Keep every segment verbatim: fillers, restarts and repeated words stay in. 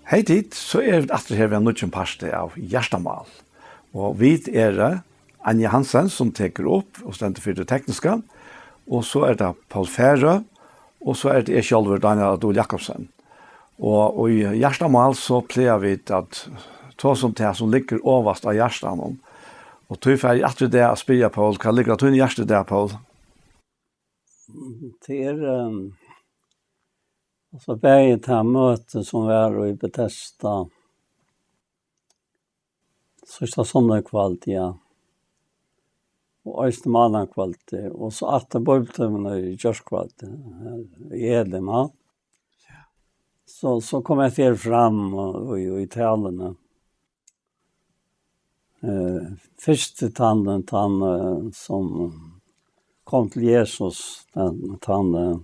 Hey tit, so eru vit aftur her við ein nýggjum parti av Hjartamál. Og vit eru Anja Hansen, sum tekur upp og stendur fyri tað tekniska, og so er tað Poul Færø, og so er tað eg sjálvur, Dánjal á Dul Jakobsen. Og í Hjartamál so plaga vit at tosa um tað, sum liggur ovast á hjartanum. Og tí fari eg aftur í dag at spyrja Poul, hvat liggur á tínum hjarta í dag, Poul? Tað er, ehm, altso, bæði tað møtið, sum var í Betesda, síðsta sunnudagskvøld, ja. Og eisini mánadagskvøldið, og so aftur bíbliutímin í gjárkvøldið, her í Elim, ja. So, so kom eg her fram og, og, og í taluni. Eh, fyrsti tann, tann, eh, sum kom til Jesus, tann, tann eh,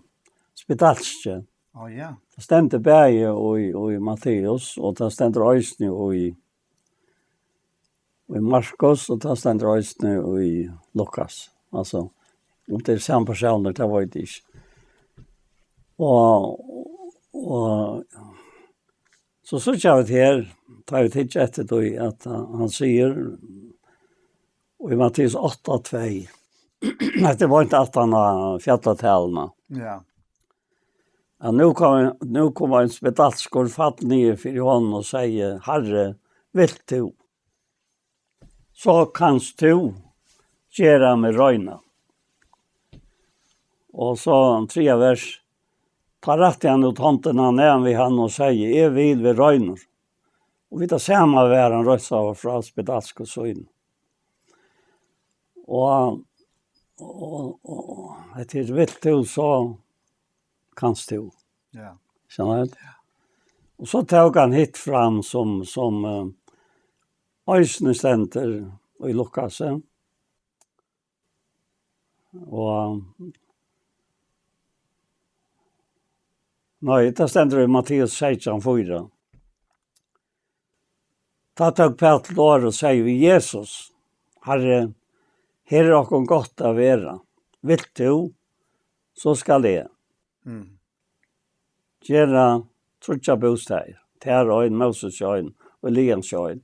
spedalski. Á ja. Tað stendur bæði í, í Matteus, og tað stendur eisini í, í Markus, og tað stendur eisini í Lukas. Altso, um tað er sami persónur, tað veit eg ikki. Og, og so síggja vit her, tá vit hyggja eftir tí, at hann sigur, og í Matteus átta tvey, hetta er beint aftan á fjallataluna. Ja. At nú kom, nú kom ein spedalskur fall niður fyri honum og segði, Harri, vilt tú, so kanst tú gera meg reina. Og so triðja vers, tá rætti hann út hondina, nam við hann og segði, Eg vil vera reinur. Og við tað sama var hann reinsaður frá spedalsku síni. Og, og, og, og hetta er, vilt tú, so kanst tú. Ja. Skilur tú? Og so tók hann hitt fram sum, sum eh, eisini stendur í Lukasi. Og nei, tað stendur í Matteus seytjan fýra. Tá tók Pætur til orð og segði við Jesus, Harri, her er okkum gott at vera. Vilt tú, so skal eg Mm. gera tríggjar bústaðir, tær ein, Móses ein og Elias ein.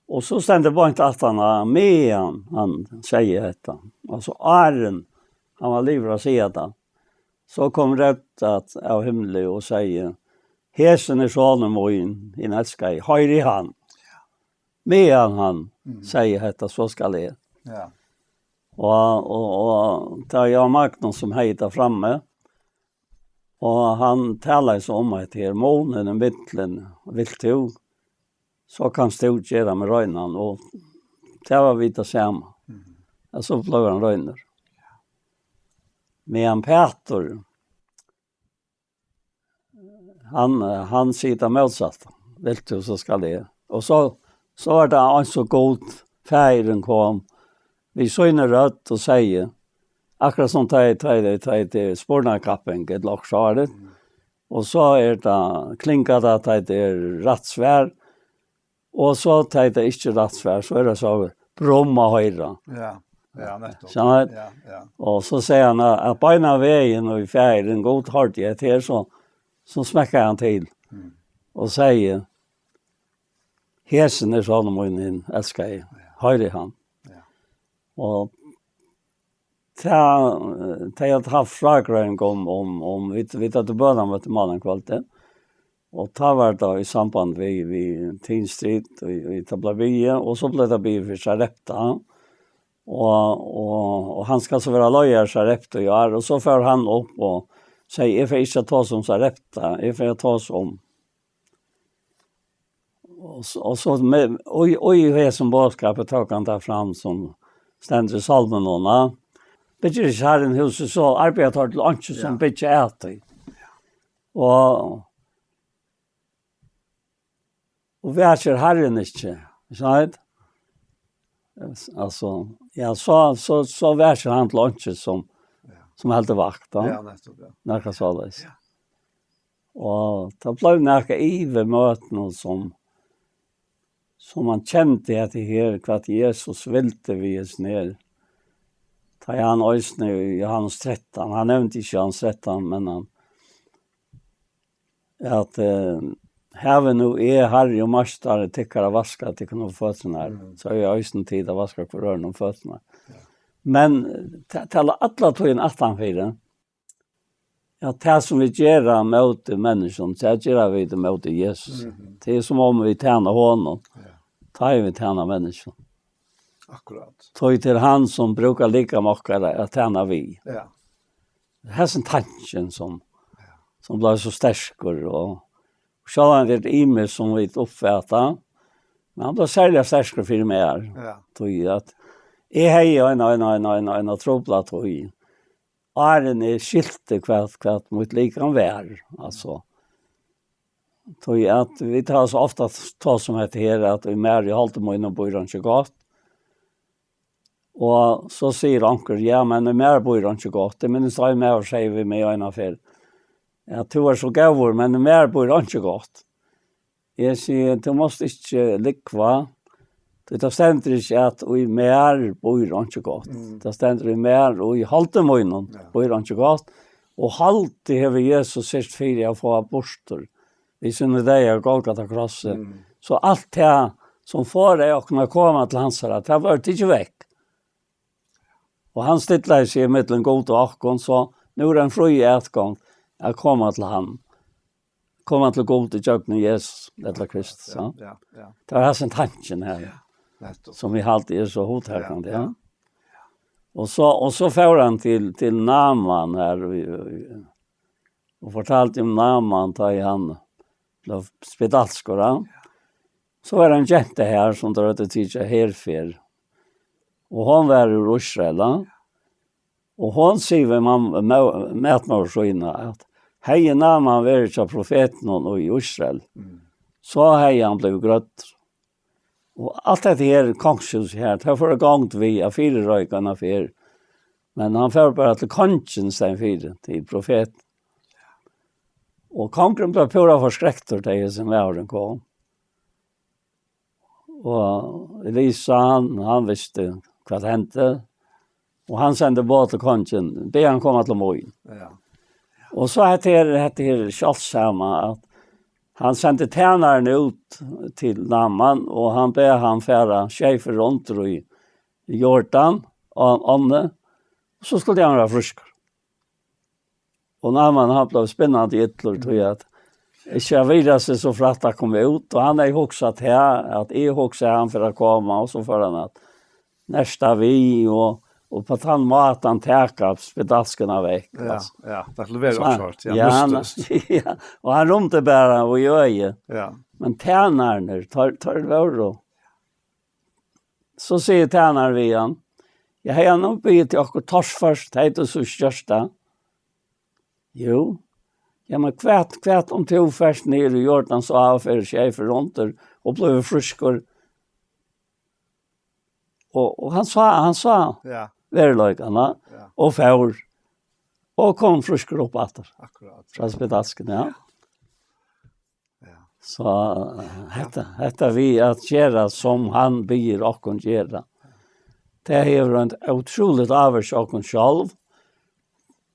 Og so stendur beint aftan á, meðan hann segði hetta, altso áðrenn hann var liðugur at siga tað, so kom rødd at, av himli og segði, Hesin er sonur mín, hin elskaði, hoyrið hann. Meðan hann Mm. segði hetta, so skal eg. Ja. Og, og, og tað var Jón Magnus sum hevði tað frammi, og hann talaði so um hetta her, munin í millum, vilt tú, so kanst tú gera meg reinan, og tað var við tað sama. Mm. Og so bleiv hann reinur. Meðan Pætur, hann, eh, hann sigur tað mótsatta, vilt tú, so skal eg. Og so, so er tað eins og Gud, Faðirin kom við síni rødd og segði, akkurát sum tá, tá, tá, tá spurnakapping, ella okkurt so er tað. Og so er tað, klingar tað, tá tað er rætt svar, og so tá tað ikki er rætt svar, so er tað so brum at hoyra. Ja. Ja, nettopp. Skilur tú? Ja, ja. Og so sigur hann at, at beinanvegin og í Faðirin, Gud hoyrdi hetta her, so, so smekkaði hann til Mm. og segði, hesin er sonur mín, hin elskaði, hoyrið hann. Ja. Og tað, tað er at haft frágreiðing um, um, um, vit, vit høvdu bønarmøti mánadagskvøldið, og tá var tað í samband við, við Teen Street, og, og tað bleiv biðið, og so bleiv tað biðið fyri Sarepta, og, og, og hann skal so vera leiðari Sarepta í ár, og so fór hann upp og segði, eg fari ikki at tosa um Sarepta, eg fari at tosa um. Og so, og so med, og, og í hesum boðskapi tók hann tað fram sum stendur í Sálminum, ja. Byggir ikki Harrin húsið, so arbeiða teir til einki sum Ja. byggja at tí. Og, og vekir Harrin ikki, ikke sant? Altso, ja, so, so, so vekir hann til einki sum, Ja. sum heldur vakt, ja. Ja, nettopp, ja. Nakað soleiðis. Ja. Og tað bleiv nakað yvir møtinum sum, sum man kendi at tað her, hvat Jesus vildi við hesum her. Tá er hann eisini í Jóhannes trettan, hann nevndi ikki Jóhannes trettan, men hann, at eh, Havi nú eg, Harri og Meistari, tykkara vaskað tykkum um føturnar, Mm. so havi eg eisini tit at vaska hvør øðrum um føturnar. Ja. Men ta-, tala alla tíðina aftanfyri, at tað sum vit gera móti menniskjum, tað gera vit móti Jesus. Mhm. Tað er sum um vit tæna honum. Ja. Tá er vit tæna menniskjum. Akkurát. Tá er til hann sum brúkar likam okkara at tæna við. Ja. Hesin tankin sum, sum bleiv so sterkur, og sjálvandi er tað ymiskt sum vit uppfata, men hann bleiv serliga sterkur fyri meg her. Ja. Tí at eg hevði ein, ein, ein, ein, ein trupla tíð. Áðrenn eg skilti hvat, hvat mítt likam var, altso. Tí at vit hava so ofta tosað um hetta her, at í mær, í holdi mínum býr einki gott. Og so sigur onkur, ja, men í mær býr einki gott. Eg minnist ein maður segði við meg eina ferð, ja, tú ert so góður, men í mær býr einki gott. Eg sigi, tú mást ikki lúgva, tí tað stendur ikki, at í mær býr einki gott. Mm. Tað stendur, í mær og í holdi mínum Ja. býr einki gott. Og haldið hevur Jesus syrgt fyri at fáa burtur við sínum deyða á Golgata krossi. Mm. So alt tað, sum forðaði okkum at koma til hansara, tað var tikið vekk. Og hann stillaði seg ímillum Gud og okkum, so nú er ein frí atgongd at koma til hann. Koma til Gud ígjøgnum Jesus, ella Kristus, ja. Ja, ja. Tað var hesin tankin her, Ja, nettopp. sum eg haldi er so hugtakandi, Ja, ja. ja. Og so, og so fór hann til, til Naaman her, og, og, og fortaldi um Naaman, tá ið hann bleiv spedalskur, ja. So var ein genta her, sum teir høvdu tikið herferð. Og hon var úr Ísrael, ja. Og hon sigur við mam-, mó-, matmóður sína, at hevði Naaman verið hjá profetinum í Ísrael, Mm. so hevði hann blivið grøddur. Og alt hetta her, kongshúsið her, tað fór í gongd við at fyrireika eina ferð. Men hann fór bara til kongin í staðin fyri, til profetin. Og kongurin bleiv púra forskrektur, tá hesin maðurin kom. Og Elisa, hann, hann visti, hvat hendi. Og hann sendi boð til kongin, bað hann koma til mín. Ja. Og so hetta her, hetta her sjáldsama, at hann sendi tænaran út til Naaman, og hann bað hann fara sjey ferð rundur í Jordan, og ánni, og so skuldi hann vera frískur. Og Naaman, hann bleiv spinnandi illur, tí at ikki at virða seg so frægt at koma út, og hann hevði hugsað her, at eg hugsaði, hann fer at koma, og so fór hann at nerta við, og, og á tann mátan taka spedalskuna vekk, Ja, altso. ja, tað skuldi vera So hann, okkurt, ja, ja, hann, mistist. ja, og hann rýmdi bara í øði. Ja. Men tænararnir, teir, teir vóru. So sigur tænarin við hann, ja, hevði hann nú biðið til okkurt torført, hevði tú so ikki gjørt tað? Jú. Ja, men hvat, hvat um tú fert niður í Jordans á og fer sjey ferð rundur og blívur frískur? Og, og hann sá, hann sá Ja. veruleikan, ja, Ja. og fór, og kom frískur upp aftur. Akkurát. Frá spedalskum, ja. Ja. So, eh, hetta, hetta við at gera sum hann biður okkum gera, tað hevur ein ótrúligt ávirki á okkum sjálv,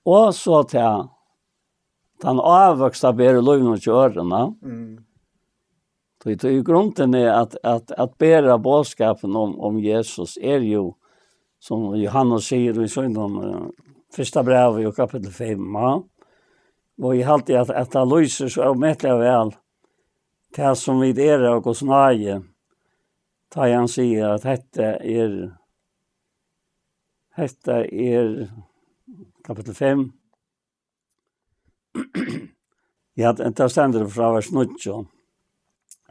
og so tað, tann ávøkst at bera í lívinum hjá øðrum, ja. Mm. Tí, tí í grundini at, at, at bera boðskapin um, um Jesus er jú, sum Jóhannes sigur í sínum, eh, fyrsta brævi í kapittul fimm, ja. Og eg haldi at, at tað lýsir so ómetaliga væl tað sum vit eru av Guds náði, tá ið hann sigur at hetta er, hetta er, kapittul fimm, ja, tað stendur frá vers níggju,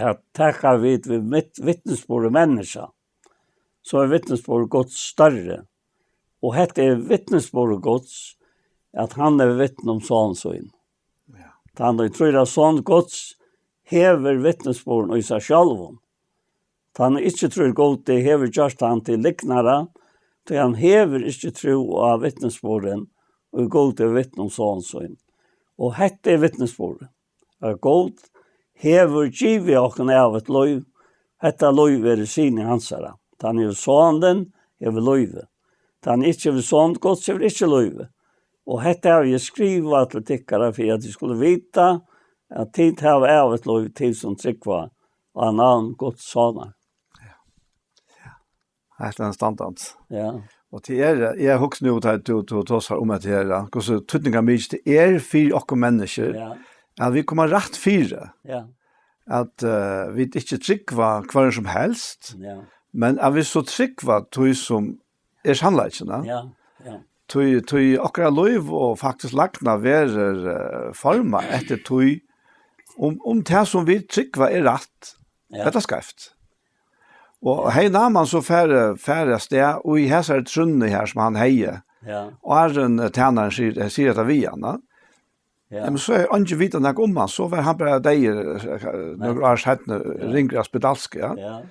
at taka vit við vit-, vitnisburði menniskja, so er vitnisburður Guds størri. Og hetta er vitnisburður Guds, at hann hevur vitni um son sín. Ja. Tann, ið trýr á son Guds, hevur vitnisburðin í sær sjálvum. Tann, ið ikki trýr Gudi, hevur gjørt hann til lygnara, tí hann hevur ikki trú á vitnisburðin, ið Gud hevur vitni um son sín. Og hetta er vitnisburðin, at Gud hevur givið okkum ævigt lív. Hetta lív er í syni hansara. Tann hevur sonin, hevur lívið. Tann ikki hevur son Guds, hevur ikki lívið. Og hetta havi eg skrivað til tykkara, fyri at tit skulu vita, at tit hava ævigt lív, tit sum trúgva á navn Guds Sonar. Hetta er ein standard. Ja. Og til er, eg hugsi nú, tá tú, tú tosar um at her, ja, hvussu týdningarmikið tað er fyri okkum menniskju, ja, at vit koma rætt fyri. Ja. At, eh, vit ikki trúgva hvørjum sum helst, ja, men at vit so trúgva tí sum er sannleikin, ja. Ja, ja. Tí, tí okkara lív og faktiskt lagna verður, eh, formað eftir tí, um, um tað sum vit trúgva er rætt, ja, ella skeivt. Og hevði Náman so farið, farið av stað í hesari trúnni her, sum hann hevði, ja, áðrenn, eh, tænarin sigur, eh, sigur hetta við hann, ja. Ja. Men so er eingin vitað nakað um hann, so var hann bara deyður, eh, nøkur ár seinni, ja, ringur av spedalsk, ja. Ja.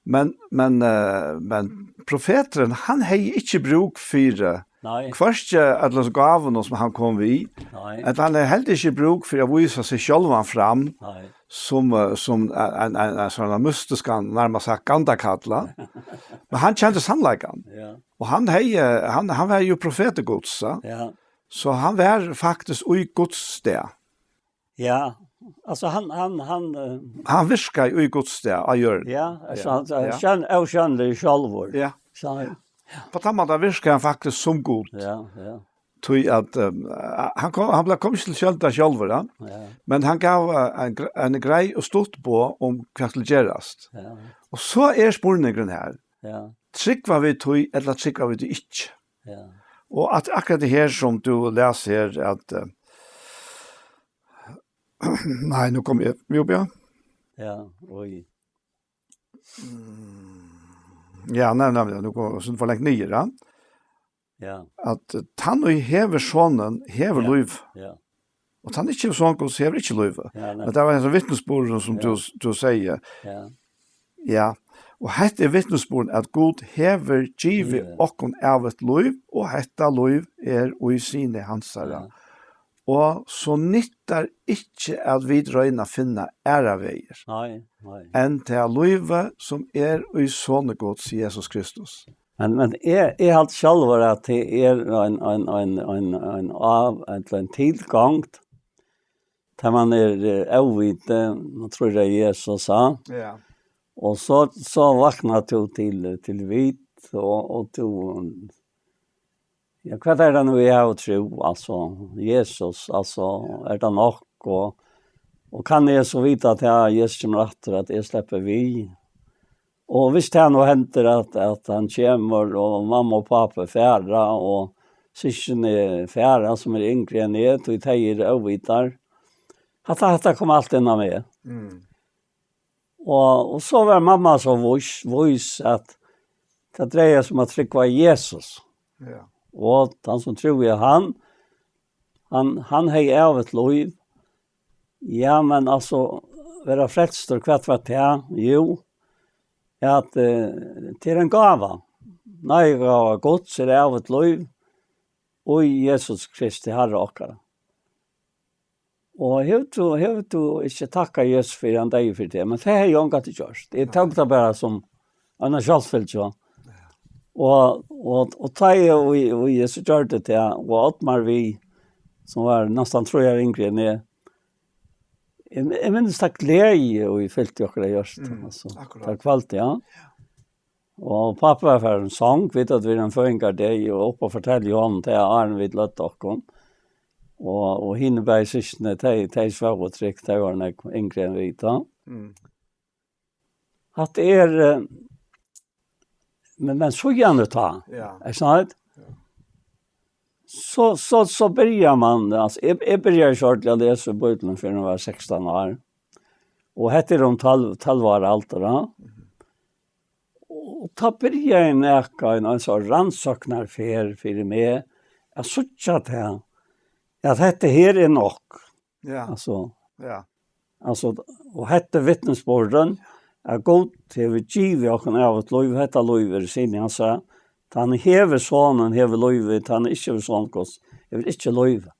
Men, men, eh, men profeturin, hann hevði ikki brúk fyri, nei, hvørki allar gávurnar sum hann kom við, nei, at hann hevði heldur ikki brúk fyri at vísa seg sjálvan fram, nei, sum, eh, sum ein, ein, ein, ein sånn mystiskan, nærmast sagt, gandakalla. Men hann kendi sannleikan. Ja. Og hann hevði, hann, hann var jo profetur Guds, ja. Ja. So hann var faktiskt í Guds stað. Ja, altso hann, hann, hann, eh, hann virkaði í Guds stað á jørðini. Ja, altso, ja, hann, ja, hann sjón-, ósjónligur sjálvur. Ja. So hann, ja, á tann mátan virkaði hann faktiskt sum Gud. Ja, ja. Tí at, eh, hann kom, hann bleiv, kom ikki til sjóndar sjálvur, ja. Ja. Men hann gav, eh, ein gre-, ein greið og stutt boð um hvat skuldi gerast. Ja. Og so er spurningurin her. Ja. Trúgva vit tí, ella trúgva vit tí ikki? Ja. Og at akkurát tað her sum tú les her, at, eh, nei, nú kom eg, jú, ja. Ja, oj. Mm. Ja, nei, nei, nei, nú kom eg so for langt niður, ja. Ja. At, eh, tann ið hevur Sonin, hevur, ja, lív. Ja. Og tann ið ikki hevur Son Guds, hevur ikki lív. Ja, nei. Men tað var ein sånn vitnisburður sum, ja, tú, tú segði. Ja. Ja. Og hetta er vitnisburðurin, at Gud hevur givið, ja, okkum ævigt lív, og hetta lív er í Syni hansara. Ja. Og so nyttar ikki at vit royna at finna aðrar vegir, nei, nei, enn tað lívið sum er í Soni Guds, Jesus Kristus. Men, men eg, eg haldi sjálvur at tað er ein, ein, ein, ein, ein av-, ella ein tilgongd, tá man er, eh, óviti, man trýr á Jesus, ha? Ja. Og so, so vaknar tú til, til vit, og, og tú, ja, hvat er tað nú eg havi trú, altso, Jesus, altso, er tað nokk, og, og kann eg so vita at, ja, Jesus kemur aftur, at eg sleppi við? Og viss tað nú hendir at, at hann kemur, og mamma og pápi fara, og systkini fara, sum eru yngri enn eg, tí tey eru óvitar. Hatta, hatta kom alt inn á meg. Mm. Og, og so var mamma so vís, vís at tað dreiar seg um at trúgva á Jesus. Ja. Og tann sum trúði á hann, hann, hann hevði ævigt lív. Ja, men altso, vera frelstur, hvat var tað? Jú, at, eh, tað er ein gáva. Náðigáva Guds er ævigt lív í Jesus Kristi, Harra okkara. Og hevur tú, hevur tú ikki takkað Jesus fyri hann deyði fyri teg? Men tað hevði eg ongantíð gjørt. Eg tók tað bara sum eina sjálvfylgju. Ja. Og, og, og tá eg, og, og Jesus gjørdi tað, og Oddmar við, sum var næstan trý ár yngri enn eg, Eg, eg minnist ta gleði, og vit fyltu okkum av hjørtum, mm, altso, akkurát, ta kvøldið, ja. Ja. Og pápi var farin í song, vit høvdu verið ein føðingardegi, og upp og fortelja honum tað, áðrenn vit løgdu okkum. Og, og hini bæði systkini, tey, tey svóvu trygt, tey vóru nógv yngri enn vit, tá. Mm. Hatta er, eh, men, men síðani tá, ja, er sant? Ja. So, so, so byrjar man, altso, eg, eg byrjaði ikki ordiliga at lesa í Bíbliuni fyrr enn eg var sekstan ár. Og hetta er um tólv, tólv ára aldur, ja. Mhm. Og tá byrjaði nakað, ein, ein sånn rannsóknarferð fyri meg, at síggja tað, at hetta her er nokk. Ja. Altso, ja. Altso, og hetta er vitnisburðurin, at Gud hevur givið okkum ævigt lív, hetta lív er í Syni hansara. Tann hevur Sonin, hevur lívið, tann ikki hevur Son Guds, hevur ikki lívið.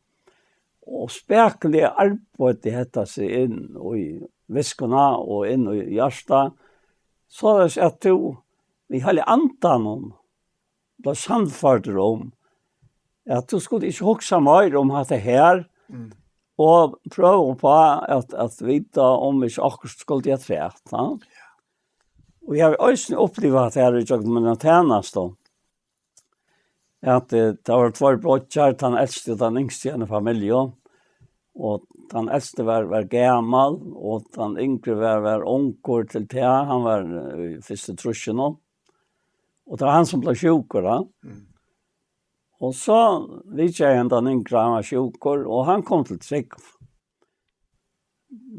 Og spakuliga arbeiddi hetta seg inn í viskuna og inn í hjartað, soleiðis at tú við Heilaga Andanum bleiv sannførdur um, at tú skuldi ikki hugsa meir um hatta her, mm, og prøva upp á at, at vita um ikki okkurt skuldi afturat, ja. Og eg havi eisini upplivað hatta her í gjøgnum mína tænastu, at, eh, tað vóru tveir beiggjar, tann elsti og tann yngsti í eini familju, og tann elsti var, var gamal, og tann yngri var, var ungur til tað, hann var, eh, í fyrstu trýssunum, og tað var hann sum bleiv sjúkur, ja. Mm. Og so vitjaði hann tann yngri, hann var sjúkur, og hann kom til trúgv.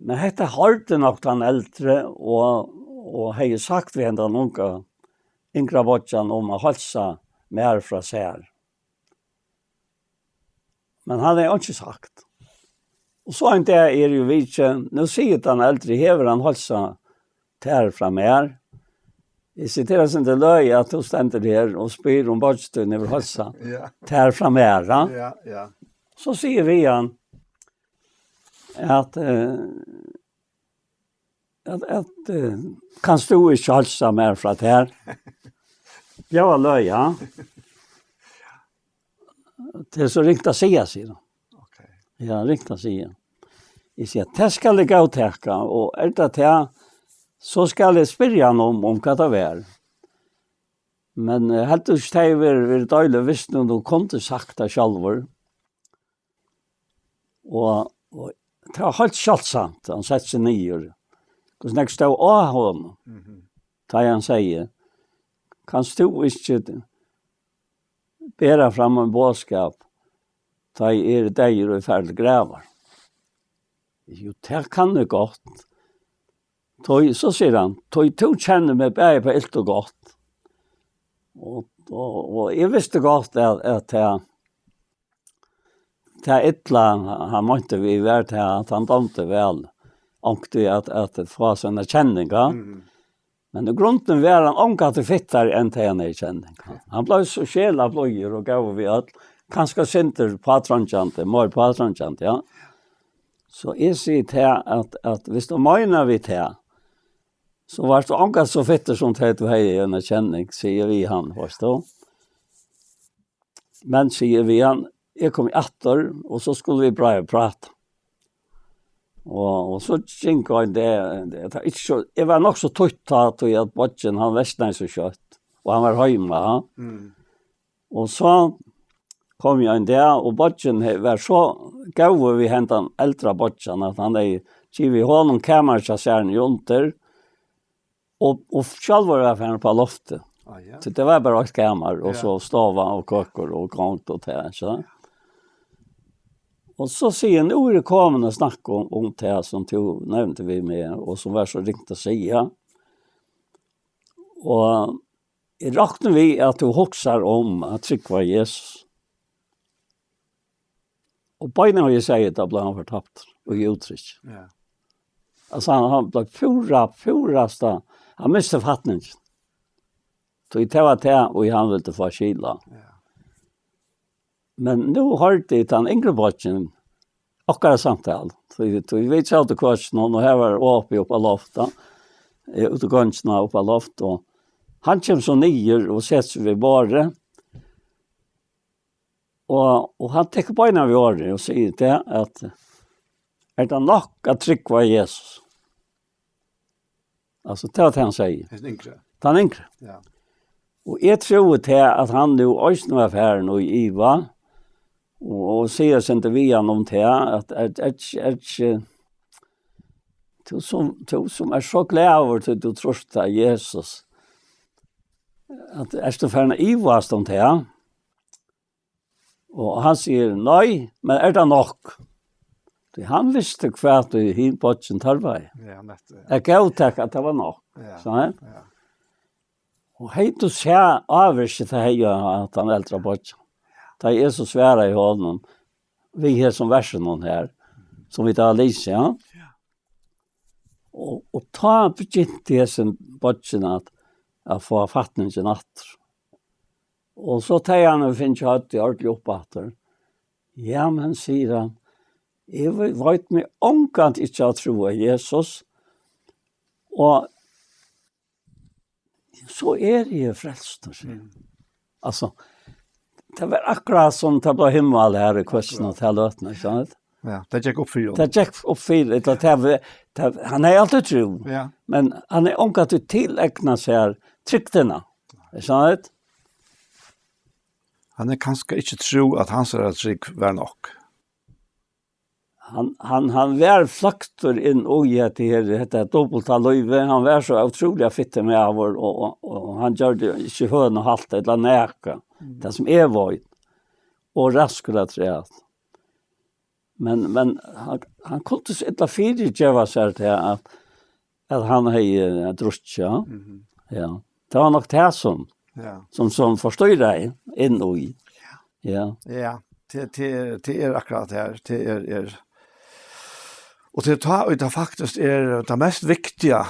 Men hetta hoyrdi nokk tann eldri, og, og hevði sagt við hendan unga, yngra beiggjan um at heilsa mær frá sær. Men hann hevði einki sagt. Og so ein dag eri eg vitji, nú sigur tann eldri, hevur hann heilsað tær frá mær? Eg sigi, tað er sindur løgið at tú stendur her og spyr um beiggi tín hevur heilsað Ja. tær frá mær, ja? Ja, ja. So sigi eg við hann at, eh, at, at eh, kanst tú ikki heilsa mær frá tær? Bjóða løgið, ja? Tað er so ringt at siga, sigur hann. Ok. Ja, ringt at siga. Eg sigi, tað skal eg góðtaka, og er tað tað, so skal eg spyrja hann um, um hvat tað var. Men eh, helt tú ikki, tað hevði verið, verið deiligt, viss nú tú kundi sagt tað sjálvur. Og, og tað var heilt sjáldsamt, hann setti seg niður. Hvussu nógv stóð á honum, Mhm. tá hann segði, kanst tú ikki bera fram ein boðskap, tá eg eri deyður og eg fari til gravar? Jú, tað kann eg gott. Tí, so sigur hann, tí tú kennir meg bæði på ilt og gott. Og, og, og eg visti gott at, at tað, tað illa hann meinti við var tað at hann dámdi væl onkuntíð at, at fáa sínar kenningar. Mhm. Men í grundini var hann ongantíð fittari enn tað hann hevði kenning. Hann bleiv so sjelablíður og góður við øll. Kanska sindur pátrongjandi, meir pátrongjandi, ja. So eg sigi tað at, at viss tú meinar við tað, so vart tú ongantíð so fittur sum tað tú hevði eina kenning, sigi eg við hann, veitst tú. Men sigi eg við hann, eg komi aftur, og so skulu vit bara prata. Og, og so gikk ein dag, tað er ikki so, eg var nokk so tutt tá, tí at beiggin, hann versnaði so skjótt, og hann var heima, ha? Mm. Og so kom eg ein dag, og beiggin he-, var so góður við hendan eldra beiggjan, at hann hevði givið honum kamar hjá sær niðri undir, og, og sjálvur var farin upp á loftið. Ah, ja. So tað var bara eitt kamar, og Ja. so stova og køkur og gongd og tað, so. Og so sigur hann, nú er eg komin at snakka um, um tað sum tú nevndi við meg, og sum var so ringt at siga. Og eg rokni við, at tú hugsar um at trúgva Jesus. Og beinanvegin eg segði, tá bleiv hann fortaptur og í útrúgv. Ja. Altso, hann, hann bleiv púra, púrasta, hann misti fatningin. Tí tað var tað, og hann vildi fáa skil á. Ja. Men nú hoyrdi eg tann yngri beiggin okkara samtalu. Tí, tí vit sótu í køkinum, og her var opið upp á loft, tá. Eh, út í gongina upp á loft, og hann kemur so niður og setir seg við borðið. Og, og hann tekur beinanvegin við orðið og sigur tað at, er tað nokk at trúgva Jesus? Altso, tað var tað hann segði. Hesin yngri. Tann yngri. Ja. Og eg trúði tað at hann nú eisini var farin í iva, og, og sigur sindur við hann um tað, at er, er, er, er, tú sum, tú sum ert so glaður, tí tú trýrt á Jesus, at ert tú farin at ivast um tað? Og hann sigur, nei, men er tað nokk? Tí hann visti hvat ið hin beiggin tørvaði. Ja, nettupp. At góðtaka at tað var nokk. Ja, So, ja. ja. Og hevði tú sæð ávirki, tað hevði á tann eldra beiggjan. Tá Jesus svaraði honum, við hesum versunum her, sum vit hava lisið, ja. Ja. Og, og tá begynti hesin beiggin at, at fáa fatningin aftur. Og so tá hann hevur fingið høvdið ordiliga upp aftur. Ja, men, sigur hann, eg ve-, veit meg ongantíð ikki at trúa Jesus, og so eri eg frelstur, sigur hann. Mm. Altso, tað var akkurát sum tað bleiv himmal her í køkinum, Akkurát. tað løtuna, ikki sant? Ja, tað gekk upp fyri honum. Tað gekk upp fyri, ella tað var, tað, hann hevði altíð trú. Ja. Men hann hevði ongantíð tilegnað sær trygdina. Er sant? Hann hevði kanska ikki trúð, at hansara trúgv var nokk. Hann, hann, hann var fløktur inn í hetta her, hetta dupulta lívið. Hann var so ótrúliga fittur maður, og, og, og hann gjørdi ikki høn og halt ella nakað. Mm. Tað sum eg veit. Og raskur afturat. Men, men hann, hann kundi so illa fyrigeva sær tað, at, at hann hevði, eh, drukkið, ja. Mhm. Ja. Tað var nokk tað sum, ja, sum, sum forstýraði inn í. Ja. Ja, tað, tað er, tað er akkurát tað her. Tað er, er, og tað er tá, og tað faktiskt er tað mest viktiga,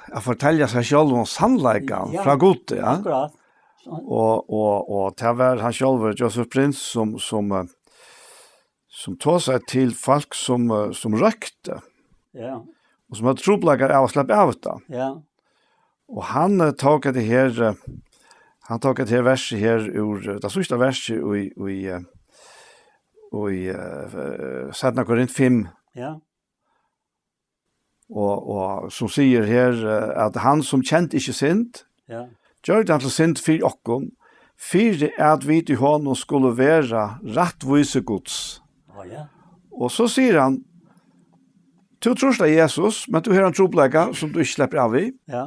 at fortelja seg sjálvum sannleikan, ja, frá Gudi, ja. Akkurát. Og, og, og tað var hann sjálvur, Joseph Prince, sum, sum, eh, sum tosaði til fólk, sum, eh, sum røktu, ja, og sum høvdu trupulleikar av at sleppa av við tað. Ja. Og hann, eh, tók hetta her, eh, hann tók hetta her versið her úr, eh, tað síðsta versið í, í, eh, í, eh, seinna Korint fimm. Ja. Og, og sum sigur her, eh, at hann sum kendi ikki synd, ja, gjørdi hann til synd fyri okkum, fyri at vit í honum skulu vera rættvísi Guds. Á, ja. Og so sigur hann, tú trýrt á Jesus, men tú hevur ein trupulleika sum tú ikki sleppur av við. Ja.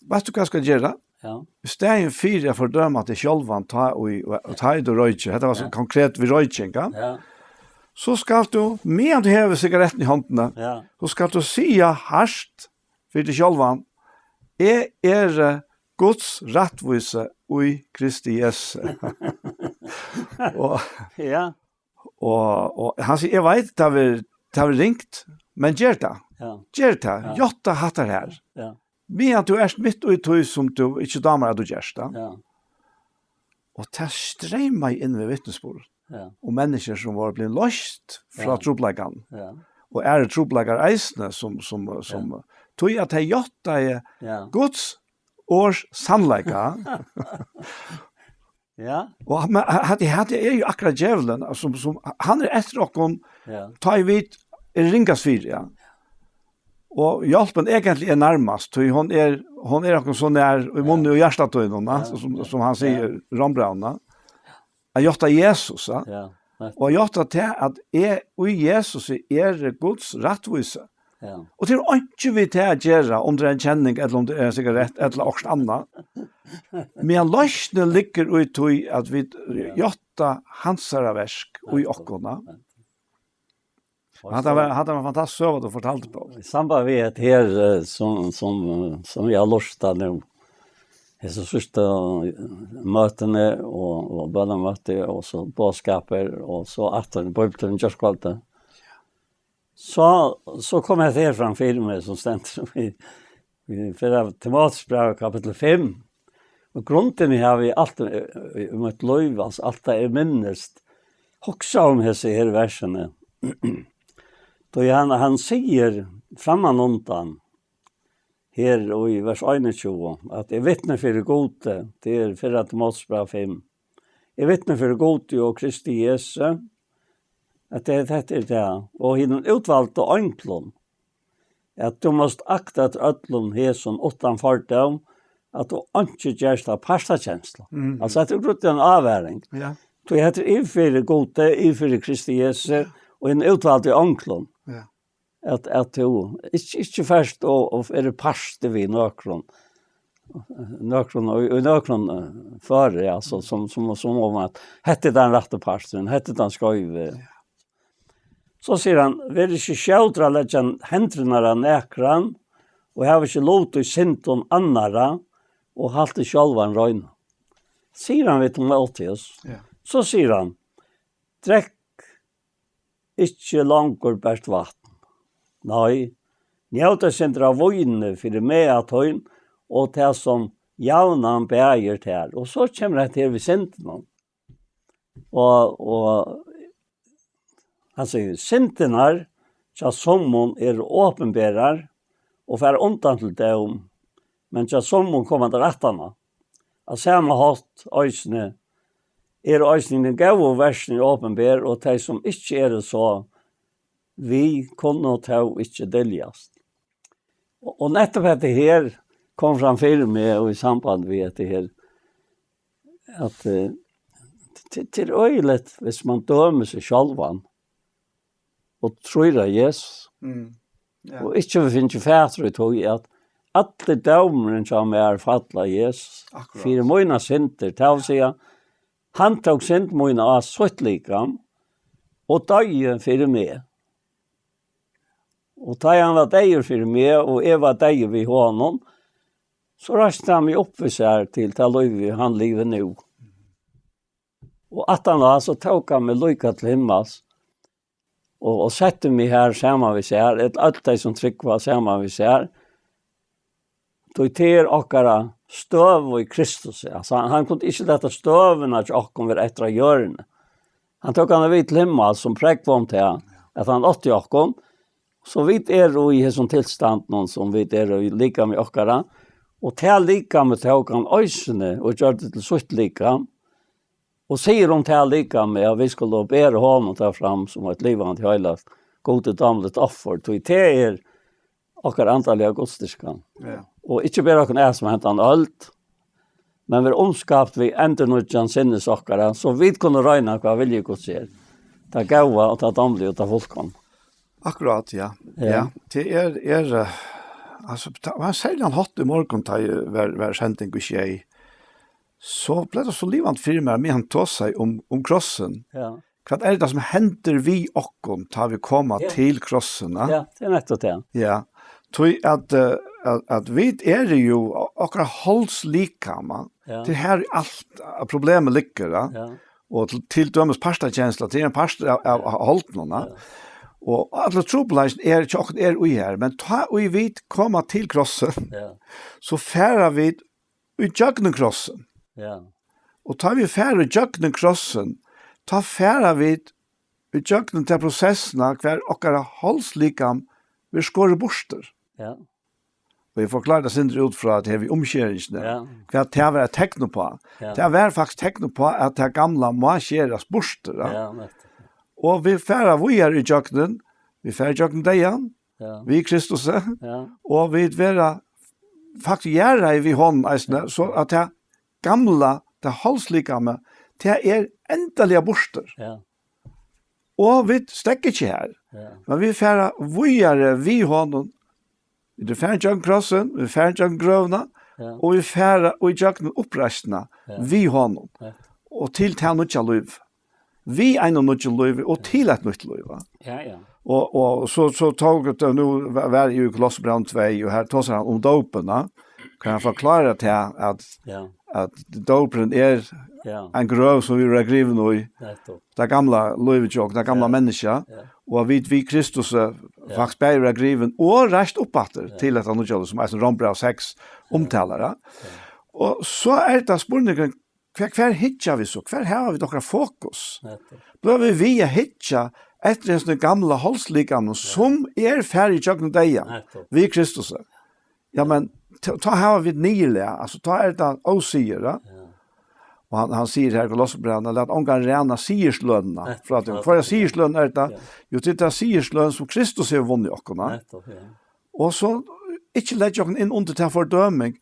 Veitst tú hvat tú skal gera? Ja. Í staðin fyri at fordøma teg sjálvan, tá í, og, og tá í tú roykir, hetta var so, ja, konkret við royking, ja? Ja. So skalt tú, meðan tú hevur sigarettin í hondini, ja, so skalt tú siga hart fyri teg sjálvan, eg eri Guds rættvísi í Kristi Jesu. Og, ja, og, og hann sigur, eg veit, tað verður, tað verður ringt, men ger tað. Ja. Ger tað. Ja. Játta hattar her. Ja. Meðan tú ert mitt í tí sum tú ikki dámar at tú gerst, ja. Ja. Og tað streymaði inn við vitnisburð. Ja. Og menniskjur sum vóru blivin loyst frá, ja, trupulleikan. Ja. Og eru trupulleikar eisini sum, sum, sum, ja, tí at tey játtaðu, ja, Guds orðs sannleika. Ja. Og hann, men, hatta, hatta er jú akkurát djevulin, sum, sum, hann er eftir okkum, ja, tá ið vit eru ringast fyri, ja. Og hjálpin eigentliga er nærmast, tí hon er, hon er okkum so nær í munni, ja, og hjarta tínum, ja, sum, ja, sum hann sigur, ja, í Rómbrævinum. At játta Jesus, ja. Ja, nettupp. Og at játta tað, at eg í Jesus eri Guds rættvísi. Ja. Og tað hevur einki við tað at gera, um tað er ein kenning, ella um tað er ein sigarett, ella okkurt annað. Men loysnin liggur í tí, at vit, ja, játta hansara verk í okkum, ja. Hatta var, hatta var ein fantastisk søga, tú fortaldi, Poul. Í samband við hetta her, eh, sum, sum, eh, sum eg havi lurtað nú. Hesi síðstu, eh, møtini og, og bønarmøti og so boðskapir og so aftur Bíbliutúrin gjárkvøldið. So, so kom hetta her fram fyri meg, sum stendur í, í fyrra Timoteusbrævi, kapittul fimm. Og grundini havi eg alt í, í, í mítt lív, altso, alt tað eg minnist, hugsa um hesi her versini. Tí hann, hann sigur frammanundan her í vers einogtjúgu, at eg vitni fyri Gudi, tað er fyrra Timoteusbræv fimm. Eg vitni fyri Gudi og Kristi Jesu, at tað, hetta er tað, og hinum útvaldu einglum, at tú mást akta eftir øllum hesum uttan fordóm, at tú einki gerst av partakenslu. Mhm. Altso, hetta er grundin ein ávaring. Ja. Tí hetta er yvir fyri Gudi, yvir fyri Kristi Jesu, og hinum útvaldu einglum. Ja. At, at tú ikki, ikki fert og, og ert partur við nøkrum, nøkrum, og í nøkrum, eh, føri, altso, sum, sum, sum um at hetta er tann rætti parturin, hetta er tann skeivi. Ja. So sigur hann, ver ikki skjótur at leggja hendurnar á nakran, og hav ikki lut í syndum annarra, og halt teg sjálvan reina. Sigur hann við Timoteus. Ja. So sigur hann, drekk ikki longur bert vatn. Nei, njót eitt sindur av víni fyri maga tín og tað sum javnan bagir tær. Og so kemur hetta her við syndunum. Og, og hann sigur, syndirnar hjá summum eru opinberar og fara undan til dóm, men hjá summum koma tær aftaná. Á sama hátt eisini eru eisini hin góðu verkini opinber, og tey, sum ikki eru so, við kunnu tó ikki dyljast. Og, og nettupp hetta her kom fram fyri meg, og í samband við hetta her, at, eh, t-, t-, tað er øgiligt, hvis man dømir seg sjálvan og trýr á Jesus, Mm. Ja. og ikki hevur fingið fatur í tí, at allur dómurin hjá mær falla á Jesus Akkurát. fyri mínar syndir, tað vil siga, hann tók synd mína á sítt likam og doyði fyri meg. Og tá hann var deyður fyri meg, og eg var deyður við honum, so reisti hann meg upp við sær til tað lívið, hann livir nú. Og aftaná, so tók hann meg líka til himmals, og, og setti meg har saman við sær, øll tey, sum trúgva, saman við sær. Tí tað er okkara støða í Kristus. Altso, hann, hann kundi ikki lata støðuna hjá okkum vera eftir á jørðini. Hann tók hana við til himmals, sum prógv um tað, at hann átti okkum. So vit eru í hesum tilstandinum, sum vit eru í likami okkara. Og tað likami tók hann eisini og gjørdi til sítt likam. Og sigur um tað likami, at vit skulu bera honum tað fram sum eitt livandi, heilagt, Gudi dámligt offur, tí tað er okkara andaliga gudsdýrkan. Ja. Og ikki bera okkum av sum hendan øld, men vera umskapt við endurnýggjan sinnis okkara, so vit kunnu royna, hvat vilji Guds er. Tað góða og tað dámliga og tað fullkomna. Akkurát, ja. Ja. Ja. Tað er, er, eh, altso, tað var serligan hátt í morgun, tá eg var, var sending í sjey. So bleiv tað so livandi fyri mær, meðan hann tosaði um, um krossin. Ja. Hvat er tað, sum hendir við okkum, tá vit koma Ja. til krossin, eh? Ja, tað er nettupp tað. Ja. Tí at, eh, at, at vit eru jú o-, okkara holds likama. Ja. Tað er har alt, eh, problemið liggur, eh? Ja. Og til, til dømis partakensla, tað er ein partur av, av, av holdinum, eh? Ja. Og allir trupulleikarnir er, hjá okkum er í her, men tá ið vit koma til krossin, Ja. so fara vit í gjøgnum krossin. Ja. Og tá vit fara í gjøgnum krossin, tá fara vit í gjøgnum ta prosessina, hvar okkara holdslikam verður skorið burtur. Ja. Og eg forklári tað sindur út frá at her við umskeringini, Ja. hvat tað var eitt tekn uppá. Ja. Tað var faktiskt tekn uppá, at tað gamla má skerast burtur, ja. Ja, nettupp. Og vit fara víðari í gjøgnum, vit fara í gjøgnum deyðan, Ja. við Kristus, Ja. og vit verða faktiskt jarðaði við honum eisini, so at tað gamla, tað holdslikami, tað er endaliga burtur. Ja. Og vit steðga ikki har. Ja. Men vit fara víðari við honum. Vit eru farin gjøgnum krossin, vit eru farin gjøgnum grøvina, Ja. og vit fara í gjøgnum uppreisnina Ja. við honum. Ja. Og til tað nýggja lív. Við einum nýggjum lívi og til eitt nýtt lív, va? Ja, ja. Og, og so, so tók tað, nú var, var eg í Kolossebrævinum tvey, og her tosar hann um dópin, va? Kann hann forklára tað, at, Ja. at dópurin er Ja. ein grøv, sum vit verða grivin í. Nettupp. Tað gamla lívið hjá okkum, tað gamla Ja. menniskja. Ja. Og at vit við Kristus, eh, Ja. faktiskt bæði verða grivin og reist upp aftur Ja. til hetta nýggja lív, sum eisini Rómbræv seks Ja. umtalar, ja. Ja. Og so er tað spurningurin, hvar, hvar hyggja vit so? Hvar hava vit okkara fokus? Nettupp. Blíva vit við at hyggja eftir hesum gamla holdslikamum, Ja. sum er farið ígjøgnum deyðan Nettupp. við Kristus? Ja, men t-, tá hava vit niðurlag, altso, tá er tað ósigur, ja. Ja. Og hann, hann sigur her í Kolossebrævinum, lat ongan ræna sigurslønina Nettupp, frá tykkum. ja, Hvørja ja. sigursløn er tað? Ja. Jú, tað er tað sigursløn, sum Kristus hevur vunnið okkum, ja. Nettupp, ja. Og so ikki leggja okkum inn undir ta fordøming.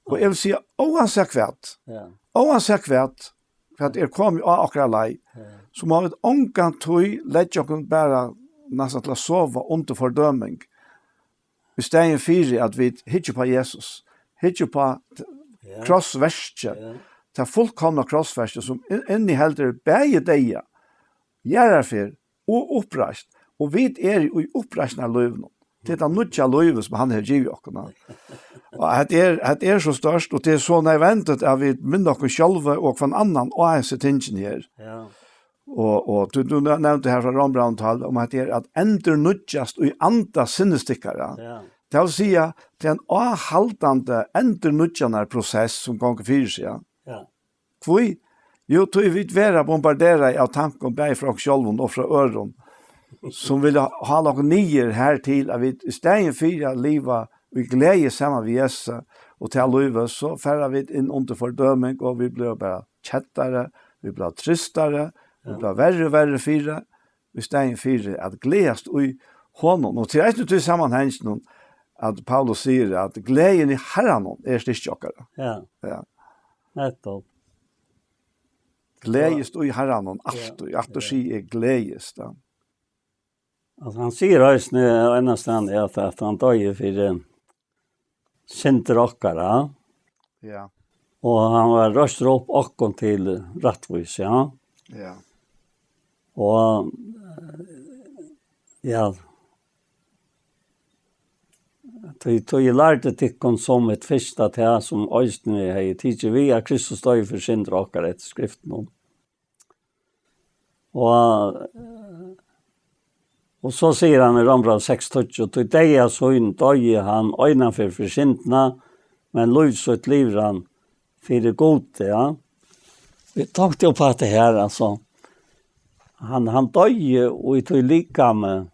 Og eg vil siga, óansett hvat, Ja. óansett hvat, hvat er komið á okkara leið, Ja. so má vit ongantíð leggja okkum bara næstan til at sova undir fordøming. Í staðin fyri at vit hyggja upp á Jesus, hyggja upp á t-, Ja. krossverkið, Ja. tað fullkomna krossverkið, sum in-, inniheldur bæði deyða, jarðarferð og uppreisn. Og vit eru í uppreisnarlívinum. Tað er tað nýggja lívið, sum hann hevur givið okkum, ja. Og hetta er, hetta er so stórt, og tað er so nødvendigt, at vit minna okkum sjálv og hvønn annan á hesi tingini her. Ja. Og, og tú, tú nevndi her frá Rómbrævinum tólv, um at tað er at endurnýggjast í anda sinnis tykkara. Ja. Tað vil siga, tað er ein áhaldandi endurnýggjanarprosess, sum gongur fyri seg, ja. Ja. Hví? Jú, tí vit verða bombarderaði av tankum, bæði frá okkum sjálvum og frá øðrum, sum vilja hala okkum niður her til, at vit í staðin fyri at liva í gleði saman við Jesusi og tað lívið, so fara vit inn undir fordøming, og vit blíva bara keddari, vit blíva tristari, vit Ja. blíva verri og verri fyri, í staðin fyri at gleðast í honum. Og til eisini til samanhangin, at Paulus sigur at gleðin í Herranum er styrki okkara. Ja. Ja. Nettopp. Gleðist í Herranum, Ja. altíð. Aftur Ja. sigi eg gleðist, ja. Altso, hann sigur eisini, og ennastandi, at, at hann doyði fyri syndir okkara, Ja. og hann var reistur upp okkum til rættvísi, ja. Ja. Og, eh, ja, tí, tí eg lærdi tykkum sum mitt fyrsta tað, sum eisini eg hevði tikið við, at Kristus doyði fyri syndir okkara eftir skriftunum. Og, og so sigur hann í Rómbrævi seks tíggju, "Tí deyða sín doyði hann einaferð fyri syndina, men lív sítt livir hann fyri Gud", ja. Vit tóku upp á hetta her, altso. Hann, hann doyði í tí likami,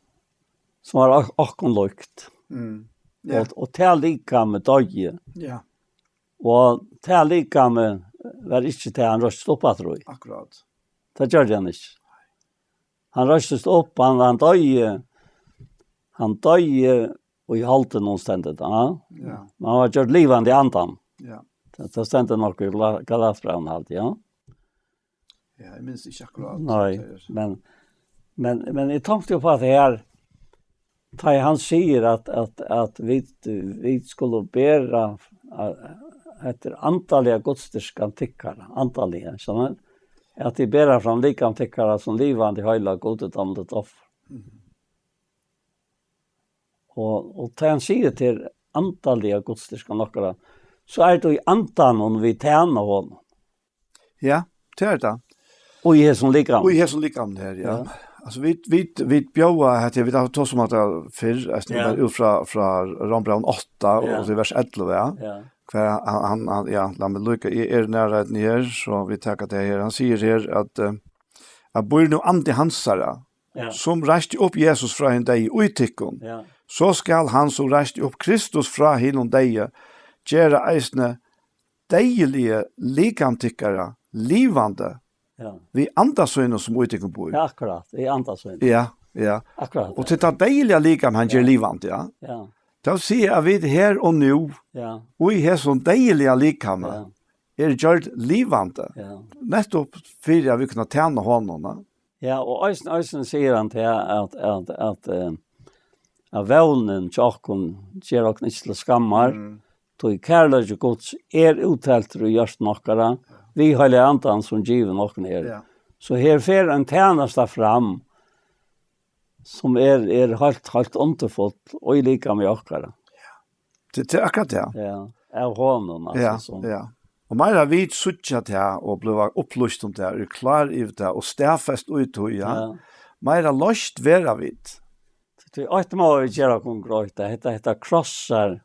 sum var ok-, okkum líkt. Mm. Ja. Og, og tað likami doyði. Ja. Og tað likami var ikki tað, hann reistist upp aftur í. Akkurát. Tað gjørdi hann ikki. Hann reistist upp, hann, hann doyði, hann doyði í holdinum, stendur tað, ja. Ja. Men hann var gjørdur livandi í andanum. Ja. Tað, tað stendur nokk í Gala-, Galatbrævinum, haldi eg, ja. Ja, eg minnist ikki akkurát. Nei, tað er men, men, men eg tók upp á tað her, tá hann sigur at, at, at vit, vit skulu bera, at, hetta er andaliga gudsdýrkan tykkara, andaliga, skilur? At tit bera fram likam tykkara sum livandi, heilagt, Gudi dámligt offur. Mhm. Og, og tá hann sigur til andaliga gudsdýrkan okkara, so er tað í andanum vit tæna honum. Ja, tað er tað. Og í hesum likami. Og í hesum likami her, ja. Ja. Altso, vit, vit, vit bjóða hetta, vit hava tosað um hetta fyrr, altso, Ja. út frá, frá Rómbrævinum átta Ja. og til vers ellivu, ja. Ja. Hvar hann, hann, hann, ja, lat meg líka, eg eri nærleikin her, so vit taka tað her. Hann sigur her at, eh, at býr nú andi hansara, Ja. sum reisti upp Jesus frá hinum deyðu í tykkum, Ja. so skal hann, sum reisti upp Kristus frá hinum deyðu, gera eisini deyðiliga likam tykkara livandi Ja. við anda sínum, sum í tykkum býr. Ja, akkurát, í anda sínum. Ja, ja. Akkurát. Og til tað deyðiliga likam hann ger Ja. livandi, ja. Ja. Tað vil siga at vit her og nú, Ja. og í hesum deyðiliga likami, Ja. eru gjørd livandi. Ja. Nettopp fyri at vit kunnu tæna honum, ja. Ja, og eisini, eisini sigur hann til at, at, at, eh, at vónin hjá okkum ger okkum ikki til skammar, Mm. tí kærleiki Guds er útteltur í hjørtum okkara, við Heilaga Andan, sum givin okkum er. Ja. So her fer ein tænasta fram, sum er, er heilt, heilt undurfull í likami okkara. Tað, tað er akkurát tað. Ja, av honum, altso, Ja, sum ja. Og meira vit síggja tað og blíva upplýst um tað, eru klár yvir tað og staðfest í tí, ja. Ja. Meira loyst verða vit. Tí eitt má vit gera okkum greitt, at hetta, hetta krossar,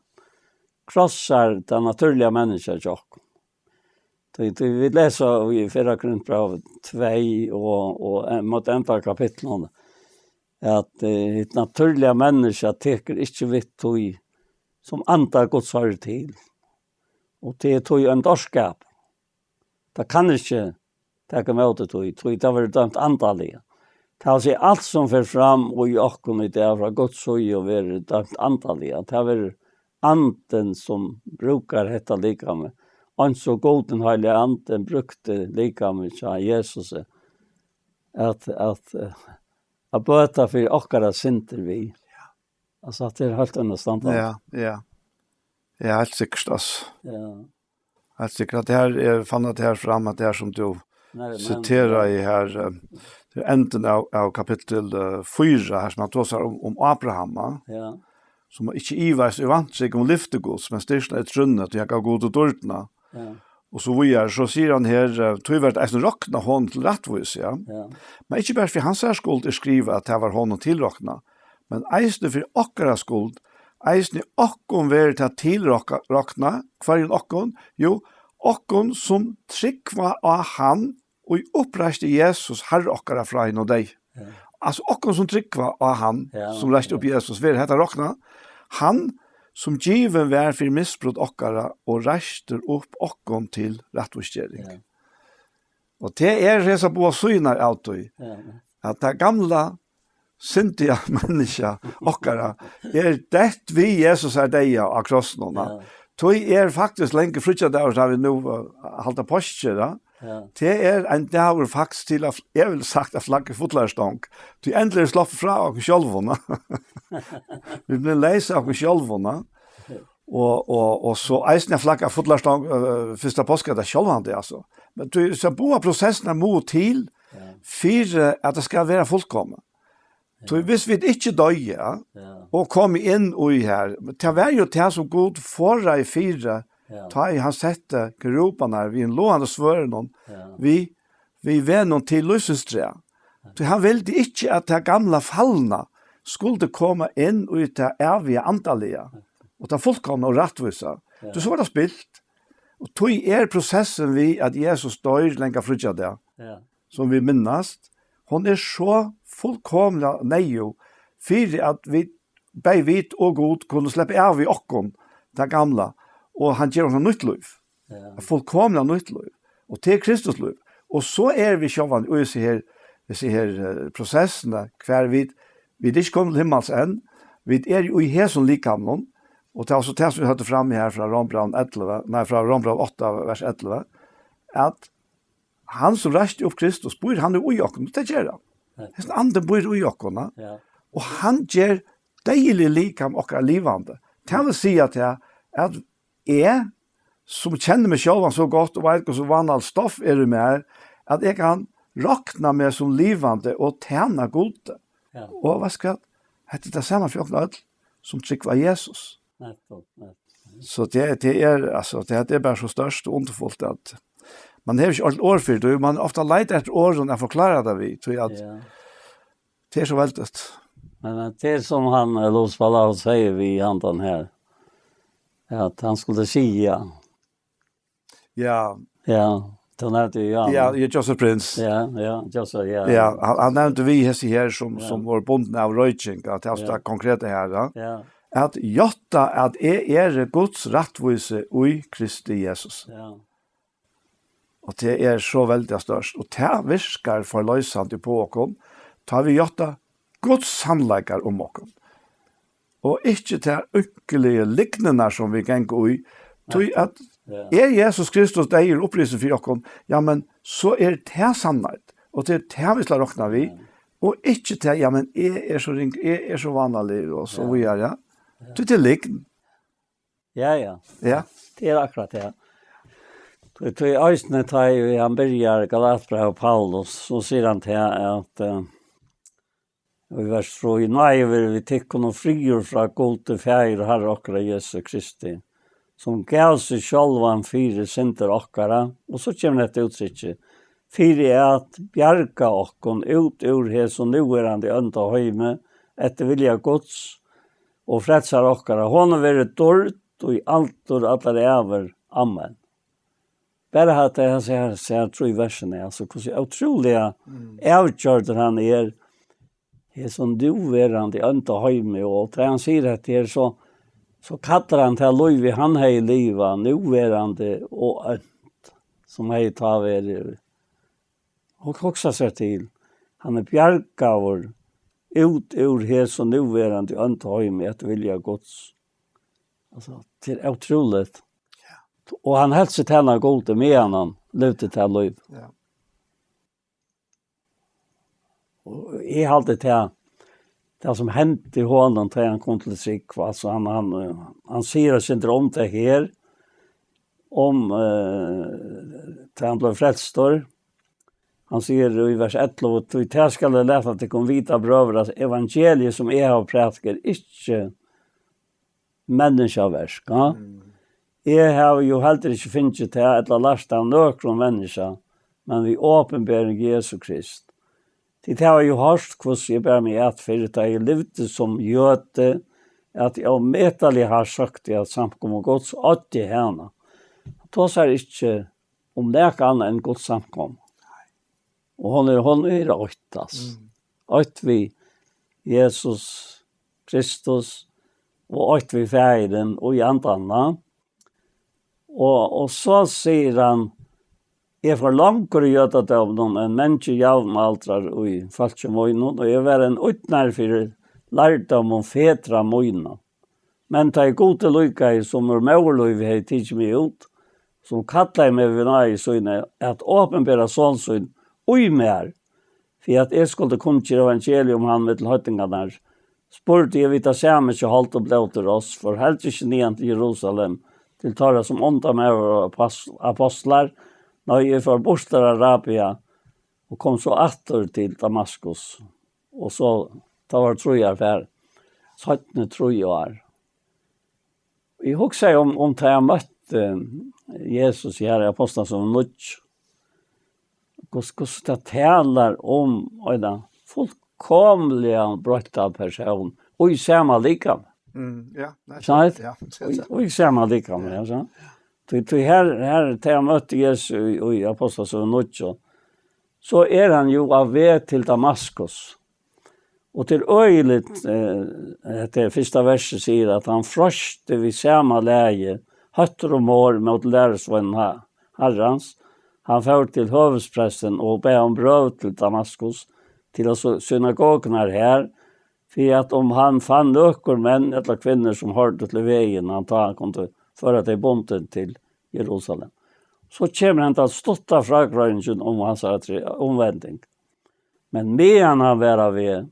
krossar tað natúrliga menniskjað hjá okkum. Tí, tí vit lesa í fyrra Korintbrævi tvey og, og, eh, móti enda av kapitlinum, at, eh, hitt natúrliga menniskjað tekur ikki við tí, sum anda Guds hoyrir til. Og tað er tí ein dárskapur. Tað kann ikki taka ímóti tí, tí tað verður dømt andaliga. Tað vil siga, alt sum fer fram í okkum í dag frá Guds síðu verður dømt andaliga. Tað verður andin, sum brúkar hetta likamið. Eins og Gud, hin heilagi andin, brúkti likamið hjá Jesusi at, at, eh, at bøta fyri okkara syndir við. Altso, at tað er heilt annað standard. Ja, ja. Ja, heilt sikkurt, altso. Ja. Heilt sikkurt. At her er, fann at her fram, at det er som du Nei, men siterar í her, eh, til endan av, av kapittel, eh, fýra, her som hann tosar um, um Abraham, ja. Ja. Sum ikki ivaðist í vantrúgv um lyfti Guds, men styrknaðist í trúnni, tí hann gav Gudi dýrdina. Ja. Og so víðari, so sigur hann her, eh, tí verður eisini roknað honum til rættvísi, ja. Ja. Men ikki bara fyri hansara skuld er skrivað, at tað var honum tilroknað, men eisini fyri okkara skuld, eisini okkum verður tað tilrokna-, roknað, hvørjum okkum? Jú, okkum sum trúgva á hann, ið uppreisti Jesus, Harra okkara, frá hinum deyðu. Ja. Altso, okkum sum trúgva á hann, Ja, sum reisti ja. upp Jesus, verður hetta roknað, hann sum givin var fyri misbrot okkara og reistur upp okkum til rættvísgering. Ja. Og tað er hesa báðar síðurnar av tí, ja, at tað gamla, syndiga menniskja okkara er dett við Jesus er deyða á krossinum, ja. Tí er faktiskt langur fríggjadagur, tá vit nú, eh, halda páskir, ja. Ja. Tað er ein dagur faktiskt til at, eg vil sagt, at flagga í fullari stong. Tí endiliga er sloppið frá okkum sjálvum, ja. Vit blíva leys av okkum sjálvum, ja. Og, og, og so eisini at flagga í fullari stong, eh, fyrsta páskadag sjálvandi, altso. Men tí, so báðar prosessirnar mugu til, ja, fyri at tað skal vera fullkomið. Tí, ja, hvis vit ikki doyðu, ja, ja, og komu inn í her, men tað var jú tað sum Gud forðaði fyri, ja, tá ið hann setti kerubarnar við einum logandi svørðinum, ja, við, við vegnum til lívsins træ. Tí hann vildi ikki, at tað gamla falna skuldi koma inn í tað æviga andaliga, og tað fullkomna og rættvísa. Ja. Tí so var tað spilt. Og tí er prosessin við, at Jesus doyr langa fríggjadag, ja, sum vit minnast, hon er so fullkomliga neyðug fyri, at vit, bæði vit og Gud, kunnu sleppa av við okkum, tað gamla, og hann ger okkum nýtt lív. Ja. Eitt fullkomliga nýtt lív. Og til Kristus lív. Og so er vit sjálvandi í hesi her, hesi her, eh, prosessini, hvar vit, vit eru ikki komin til himmals enn, vit eru jú í hesum likamum, og tað er so tað, sum vit høvdu fram her frá Rómbrævinum ellivu, nei, frá Rómbrævinum átta, vers ellivu, at hann sum reisti upp Kristus, býr hann jú í okkum, tað ger hann. Ja. Hesin andin býr í okkum, ja. Ja. Og hann ger deyðilig likam okkara livandi. Tað vil siga tað, at eg, sum kenni meg sjálvan so gott og veit, hvussu vánaligt stoff er í mær, at eg kann rokna meg sum livandi og tæna Gudi. Ja. Og veitst hvat? Hetta er tað sama fyri okkum øll, sum trúgva Jesus. Nettopp, nettopp. So tað, tað er, altso, tað, tað er bara so stórt og undurfult, at man hevur ikki øll orð fyri tí, man ofta leitar eftir orðum at forklára tað við, tí at, ja, tað er so veldigt. Men, eh, tað er sum hann, eh, Luther Palau sigur við handan her, at hann skuldi siga. Ja. Ja, tú nevndi jo hann. Ja, ja, Joseph Prince. Ja, ja, Joseph, ja. Ja, hann, hann nevndi við hesi her sum, ja, sum vóru bundin av royking, at tað er, ja, tað konkreta her, ja. Ja. At játta at eg eri Guds rættvísi í Kristi Jesus. Ja. Og tað er so veldiga stórt. Og tað virkar forloysandi upp á okkum, tá vit játta Guds sannleikar um okkum. Og ikki tær ónkiligu lygnirnar sum vit ganga í. Tí at, ja, er Jesus Kristus deyður og upprisin fyri okkum, ja, men so er tað sannheit. Og tað er tað, vit skulu rokna við. Ja. Og ikki tað, ja, men eg er so ring, eg er so vánaligur og so, ja, víðari, ja. Ja. Tí tað er lygn. Ja, ja. Ja. Tað er akkurát tað. Tí, tí eisini tá ið hann byrjar Galatbrævið, Paulus, so sigur hann tað at, eh, og í vers trý: "Náði veri við tykkum og friður frá Gudi Faðir og Harra okkara Jesu Kristi, sum gav seg sjálvan fyri syndir okkara." Og so kemur hetta úttrykki: "Fyri at bjarga okkum út úr hesum núverandi óndaheimi, eftir vilja Guds og frelsara okkara. Honum verður dýrd í aldur allar ævir. Amen." Bara hatta her, sær, sær trý versini, altso, hvussu ótrúliga, mm, avgjørdur hann er, hesum núverandi óndaheimi, og tá hann sigur hetta her, so, so kallar hann tað lívið, hann hevði livað, núverandi og ónt, sum hevði tá verið. Og hugsa sær til, hann er bjargaður út úr hesum núverandi óndaheimi eftir vilja Guds. Altso, tað er ótrúligt. Ja. Og hann helt seg tæna Gudi, meðan hann livdi tað lív. Ja. Og eg haldi tað, tað sum hendi honum, tá hann kom til trúgv, altso, hann, hann, eh, hann sigur eitt sindur um tað her, um, eh, tá hann bleiv frelstur. Hann sigur í vers ellivu: "Tí tað skal eg lata tykkum vita, brøður, at evangeliið, sum eg havi prædikað, er ikki menniskjaverk, ja? Mm. Eg havi jú heldur ikki fingið tað ella lært av nøkrum menniskja, men við opinbering Jesu Krist. Tit hava jú hoyrt, hvussu eg bar meg at fyri, tá eg livdi sum jødi, at eg ómetaliga hart søkti, at samkomu Guds oyddi hana." Hann tosar ikki um nakað annað enn Guds samkomu. Og hon er, hon er eitt, altso. Mm. Eitt við Jesus Kristus, og eitt við Faðirin og í Andanum. Og, og so sigur hann, Eg fór longur í jødadóminum enn mangir javnaldrar í fólki mínum, og eg var ein ídnari fyri lærdómum fedra mína. Men tá ið Gudi líkaði, sum úr móðurlívi hevði tikið meg út, sum kallaði meg við náði síni at opinbera son sín í mær, fyri at eg skuldi kunngera evangelium um hann millum heidningarnar, spurdi eg við tað sama, ikki hold og blóð til ráðs, fór heldur ikki niðan til Jerusalem, til teirra sum undan mær vóru apos-, apostlar, nei, eg fór burtur til Arabia og kom so aftur til Damaskus. Og so, tá var trý ár farið, seinni trý ár. Eg hugsaði um, um tá eg møtti Jesus her í Apostlasøguni níggju. Hvussu, hvussu tað talar um eina fullkomliga broytta persón í sama likam. Mm, ja, nei, Sant? Ja, Í, í sama likam, ja, sant? Tí, tí her, her, tá eg møtti Jesus í, í Apostlasøguni níggju, so er hann jú á veg til Damaskus. Og til øgiligt, eh, hetta er fyrsta versið sigur, at hann froysti við sama lagi, hóttur og morð móti lærisveinum Ha-, Harrans. Hann fór til høvuðsprestin og bað um brøv til Damaskus, til at sy-, synagogurnar her, fyri at um hann fann nøkur menn ella kvinnur, sum hoyrdu til vegin, hann tá kundi føra tey bundin til Jerusalem. So kemur henda stutta frágreiðingin um hansara tre-, umvending. Men meðan hann var á veg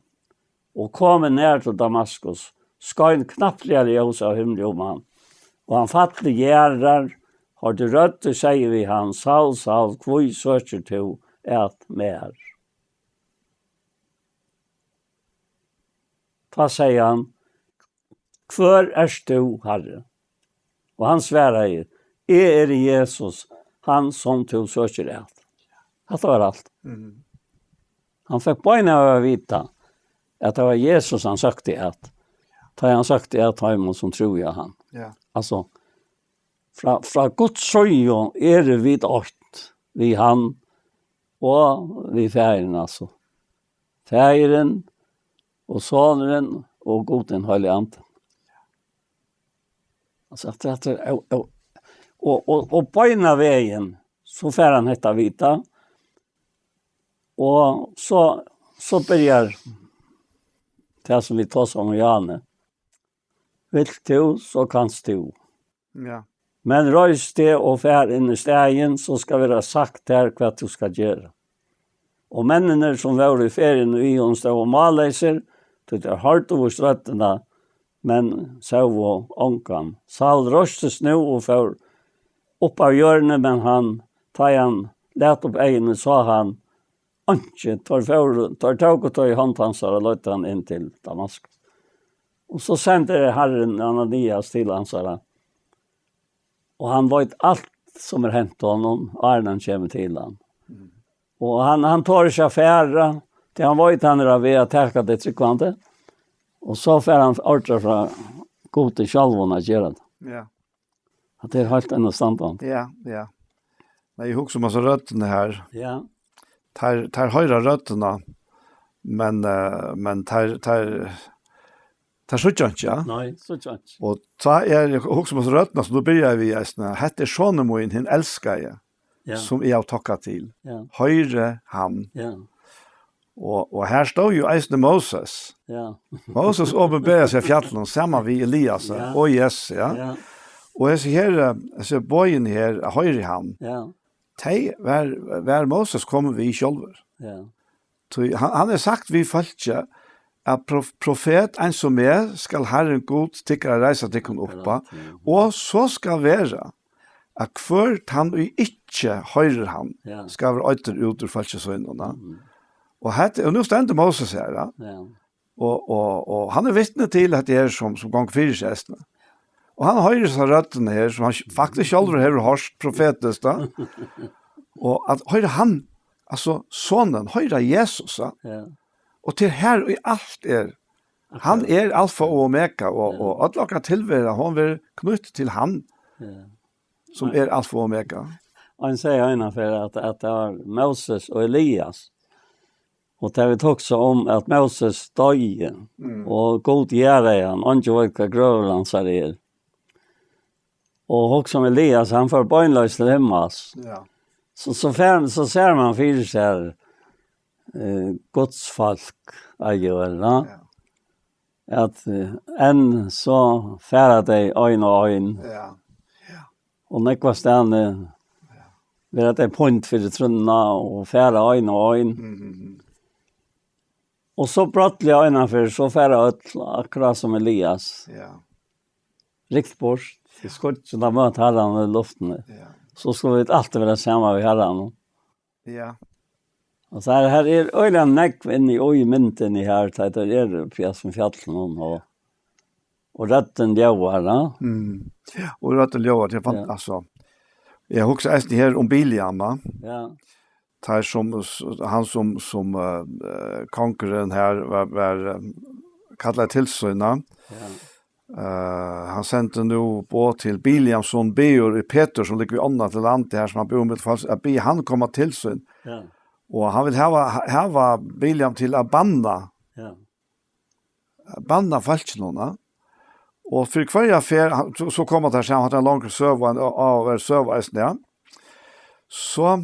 og komin nær til Damaskus, skein knappliga ljós av himli um hann, og hann fall til jarðar, hoyrdi rødd, ið segði við hann: Saul, Saul, hví søkir tú at mær? Tá segði hann: Hvør ert tú, Harri? Og hann svaraði: Eg eri Jesus, hann sum tú søkir at. Hatta var alt. Mhm. Hann fekk beinanvegin at vita, at tað var Jesus, hann søkti at. Tá hann søkti at teimum, sum trúðu á hann. Ja. Altso, frá, frá Guds síðu eru vit eitt við hann og við Faðirin, altso. Faðirin og Sonurin og Gud, hin Heilagi Andi. Altso, at, at, og, og, og, og beinanvegin, so fær hann hetta at vita. Og so, so byrjar tað, sum vit tosa um, Jane. Vilt tú, so kanst tú. Ja. Men reis teg og far inn í staðin, so skal vera sagt tær, hvat tú skalt gera. Og menninir, sum vóru í ferðini við honum, stóðu málleysir, tí teir hoyrdu víst røddina, men sóu ongan. Saul reistist nú og fór upp av jørðini, men hann, tá ið hann læt upp eyguni, sá hann einki. Teir fóru, teir tóku tá í hond hansara og leiddu hann inn til Damaskus. Og so sendir Harrin Ananias til hansara. Og hann veit alt sum er hent honum, áðrenn hann kemur til hann. Mm. Og hann, hann torir ikki at fara, tí hann veit, hann er á veg at taka tey trúgvandi. Og so fær hann ordre frá Gudi sjálvum at gera tað. Ja. At tað er heilt enn standandi. Ja, ja. Nei, eg hugsi um hasa røddina her. Ja. Teir, teir hoyra røddina, men, eh, men teir, teir, teir síggja ikki, ja. Nei, síggja ikki. Og tá er, eg hugsi um hasa røddina, sum tú byrjaði við, eisini, hetta er sonur mín, hin elskaði, Ja. sum eg havi tokka til. Ja. Hoyri hann. Ja. Og, og her stóð jo eisini Moses. Ja. Moses opinberaði seg á fjallinum, saman við Elias Ja. og Jesus, ja. Ja. Og hesi her, eh, hesi boðini her, hoyri hann. Ja. Tey var, var Moses komin við sjálvur. Ja. Tí hann, hann hevur sagt við fólkið, at prof-, profet eins og meg skal Harrin Gud tykkara reisa tykkum upp á, Ja. og so skal vera, at hvør tann, ið ikki hoyrir hann, Ja. skal vera oyddur út úr fólki sínum, ja. Mhm. Og hetta, og nú stendur Moses her, ja. Ja. Og, og, og hann er vitni til hetta her, sum, sum gongur fyri seg, eisini. Og hann hoyrir hesa røddina her, sum hann sj-, faktiskt sjálvur hevur hoyrt profetiskt, ja. Og at hoyra hann, altso, sonin, hoyra Jesus, ja. Ja. Og til her í alt er. Hann Akkurat. er alfa og omega, og, Ja. og øll okkara tilvera, hon verður knýtt til hann, Ja. sum er alfa og omega. Og hann sigur eina ferð at, at tað var Moses og Elias. Og tá vit hugsa um at Moses doyði, Mm. og Gud jarðaði hann, eingin veit, hvar grøvur hansara er. Og hugsa um Elias, hann fór beinleiðis til himmals. Ja. So, so fer, so sær man fyri sær, eh, Guds fólk, eigur, ja. Ja. At, eh, enn so fara tey ein og ein. Ja. Ja. Og nógvastaðni, ja, verða tey pínd fyri trúnna og fara ein og ein. Mhm. Og so brádliga einaferð, so fara øll, akkurát sum Elias. Ja. Rykt burt, til skýggini, tá møta Harran í luftini. Ja. So skulu vit altíð vera saman við Harranum. Ja. Og so her, her er øgiliga nógv inni í myndini her, tá teir eru uppi á hesum fjallinum, og, og røddin ljóðar, ja. Mm. Ja, og røddin ljóðar, tað er fant-, ja, altso. Eg hugsi eisini her um Bileam, ja. Ja. Teir sum, hann sum, sum, eh, eh, kongurin her var, var, eh, kallaði til sín, ja. Ja. Eh, hann sendi nú boð til Bileam son Beor í Petor, sum liggur við ánna til landið her, sum hann búði millum fólk, at biðja hann koma til sín. Ja. Og hann vil hava, hava Bileam til at banna, ja, banna fólkinum, ja. Og fyri hvørja ferð, hann, so, so koma teir saman, hatta er ein longri søga, ein, og, og er søga eisini, ja. So,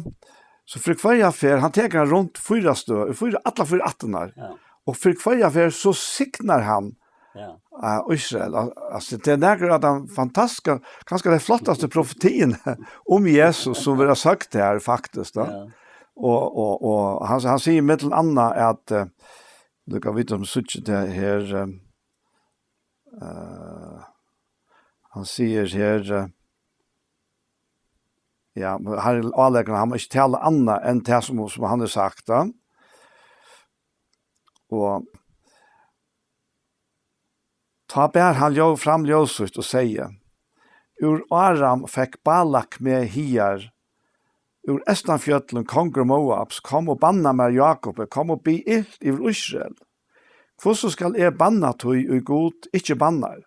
so fyri hvørja ferð, hann tekur hann runt fýra støð, í fýra, allar fýra ættirnar. Ja. Og fyri hvørja ferð, so signar hann, ja, eh, Ísrael. Al-, altso, tað er nakrar av teimum fantastiska, kanska tey flottastu profetiini um Jesus, sum verða søgd her, faktiskt, da. Ja. Og, og, og hann, hann sigur millum annað at, eh, tú kanst vita um síggja tað her, eh, eh, hann sigur her, eh, ja, men her er áleggur, hann má ikki tala annað enn tað sum, sum hann hevur sagt, da. Og tá bar hann ljó-, fram ljós sítt og segði: Úr Aram fekk Balak meg higar, úr eystanfjøllum, kongur Moabs, kom og banna mær Jákupi, kom og bið ilt yvir Ísrael. Hvussu skal eg banna tí, ið Gud ikki bannar?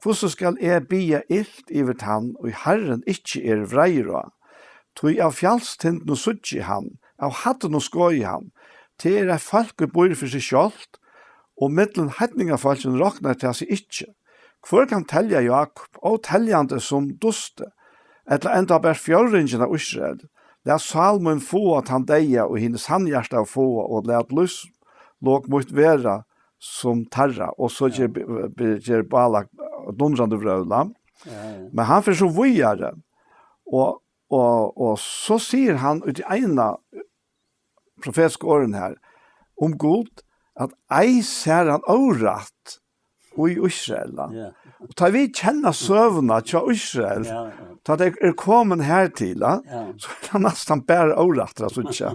Hvussu skal eg biðja ilt yvir tann, ið Harrin ikki er vreiður á? Tí av fjallstindunum síggi eg hann, av hæddunum skoði eg hann. Tað er eitt fólk, ið býr fyri seg sjálvt, og millum heidningafólkini roknar tað seg ikki. Hvør kann telja Jákup, óteljandi sum dusti, ella enntá bert fjórðingin av Ísrael? Lat sál mín fáa tann deyða, og hini sannhjartaðu fáa, og lat lívslok mítt vera sum teirra. Og so ger, ja, be-, be-, ger Balak dundrandi vrøvl. Ja, ja. Men hann fer so víðari, og, og, og so sigur hann út í eina profetisku orðini her um Gud, at ei sær hann órætt í Ísrael, da. Ja. Og tá vit kenna søguna hjá Ísrael, ja, ja, tá tey eru komin her til, da, ja, so er tað næstan bara órætt at síggja.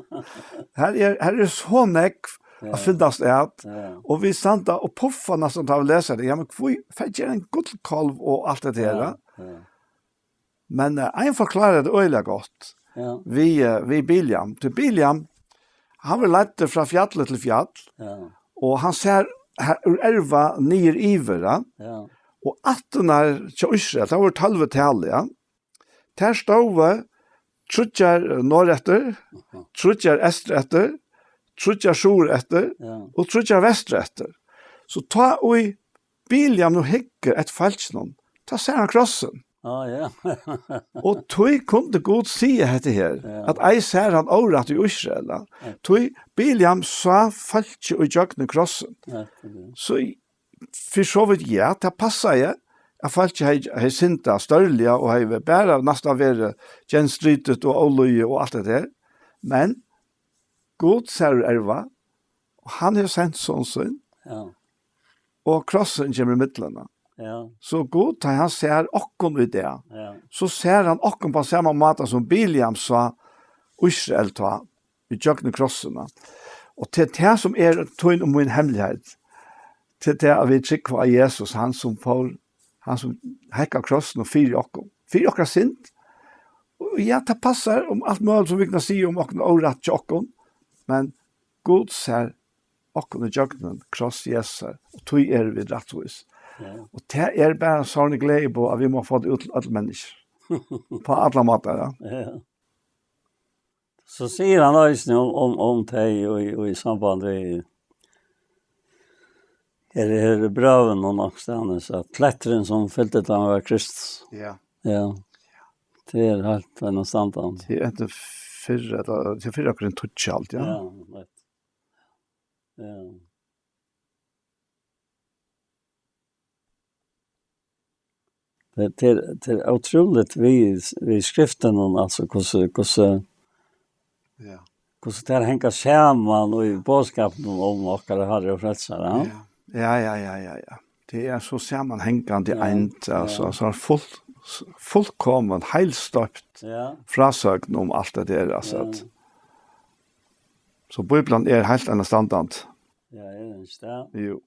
Her er, her er so nógv, ja, at finnast at, ja, og vit standa og puffa næstan tá vit lesa tað. Ja, men hví, hvat ger ein gullkálv og alt det her, ja, da? Ja. Men, eh, ein forklarar tað øgiliga gott, ja, við, eh, við Bileam. Tí Bileam, hann verður leiddur frá fjalli til fjall, ja, og hann sær her, úr erva niður yvir, ja. Ja. Og ættirnar hjá Ísrael, tað vóru tólv í tali, ja. Tær stóðu tríggjar, eh, norðureftir, mhm, tríggjar eystureftir, tríggjar suðureftir, ja, og tríggjar vestureftir. So tá ið Bileam nú hyggur eftir fólkinum, tá sær hann krossin. Ah, ja. Og tí kundi Gud siga hetta her, ja, at ei sær hann órætt í Ísrael, ja. Ja. Tí Bileam sá fólkið í gjøgnum krossin. Ja, tað er tað. So í-, fyri so vítt, ja, tað passaði, at fólkið hevði, hevði syndað stórliga og hevði bara næstan verið gjenstridigt og ólýðið og alt det der. Men Gud sær úr erva, og hann hevur sent son sín, ja, og krossurin kemur ímillum. Ja. So Gud, tá hann sær okkum í dag, ja, so sær hann okkum á sama máta sum Bileam sá Ísrael tá, í gjøgnum krossina. Og tað er tað sum er tín og mín hemmeligheit. Tað er tað, at vit trúgva á Jesus, hann sum fór, hann sum hekk á krossinum fyri okkum. Fyri okkara synd. Og ja, tað passar um alt møguligt sum vit kunnu siga um okkum, órætt hjá okkum, men Gud sær okkum í gjøgnum kross Jesu, og tí eru vit rættvís. Ja. Og tað er bara sovorðin gleði, at vit mugu fáa tað út til øll menniskju. Á allar mátar, ja. Ja. So sigur hann eisini um, um, um tey í, í samband við, her, her í brøvunum og nakstaðni, so at kletturin sum fylgdi teimum var Kristus. Ja. Ja. Tað er heilt enastandandi. Tað er eftir fyrr, ella til fyrra Korint tíggju, alt, ja. Ja, nett. Ja. Tað, tað, tað er ótrúligt við, við skriftunum, altso, hvussu, hvussu, Ja. hvussu tær hanga saman í boðskapinum um okkara Harra og Frelsara, ja? Ja. Ja, ja, ja, ja, ja. Tað er so samanhangandi Ja, eind, ja. altso, so full-, fullkomin, heilstoypt Ja. frásøgn um alt tað har, altso, Ja. at, so Bíblian er heilt einastandandi. Ja, er tað ikki tað? Jú.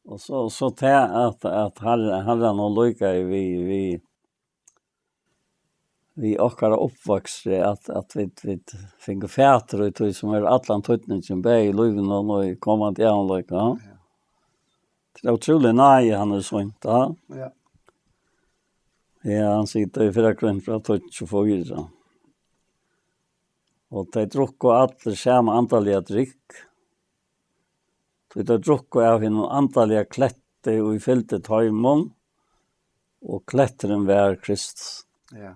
Og so, so tað at, at Harri-, Harrin hon líkaði við, við, við okkara uppvøkstri, at, at vit, vit fingu fatur í tí sum er allan týdningin, bæði í lívinum og í komandi ævinleika. Ja. Tað er ótrúlig náði, hann er sýnt, ja. Ja. Ja, hann sigur, tað er fyrra Korint frá tólv tjúgufýra. Og tey drukku allir sama andaliga drykk. Tí teir drukku av hinum andaliga kletti, ið fylgdi teimum, og kletturin var Kristus. Ja.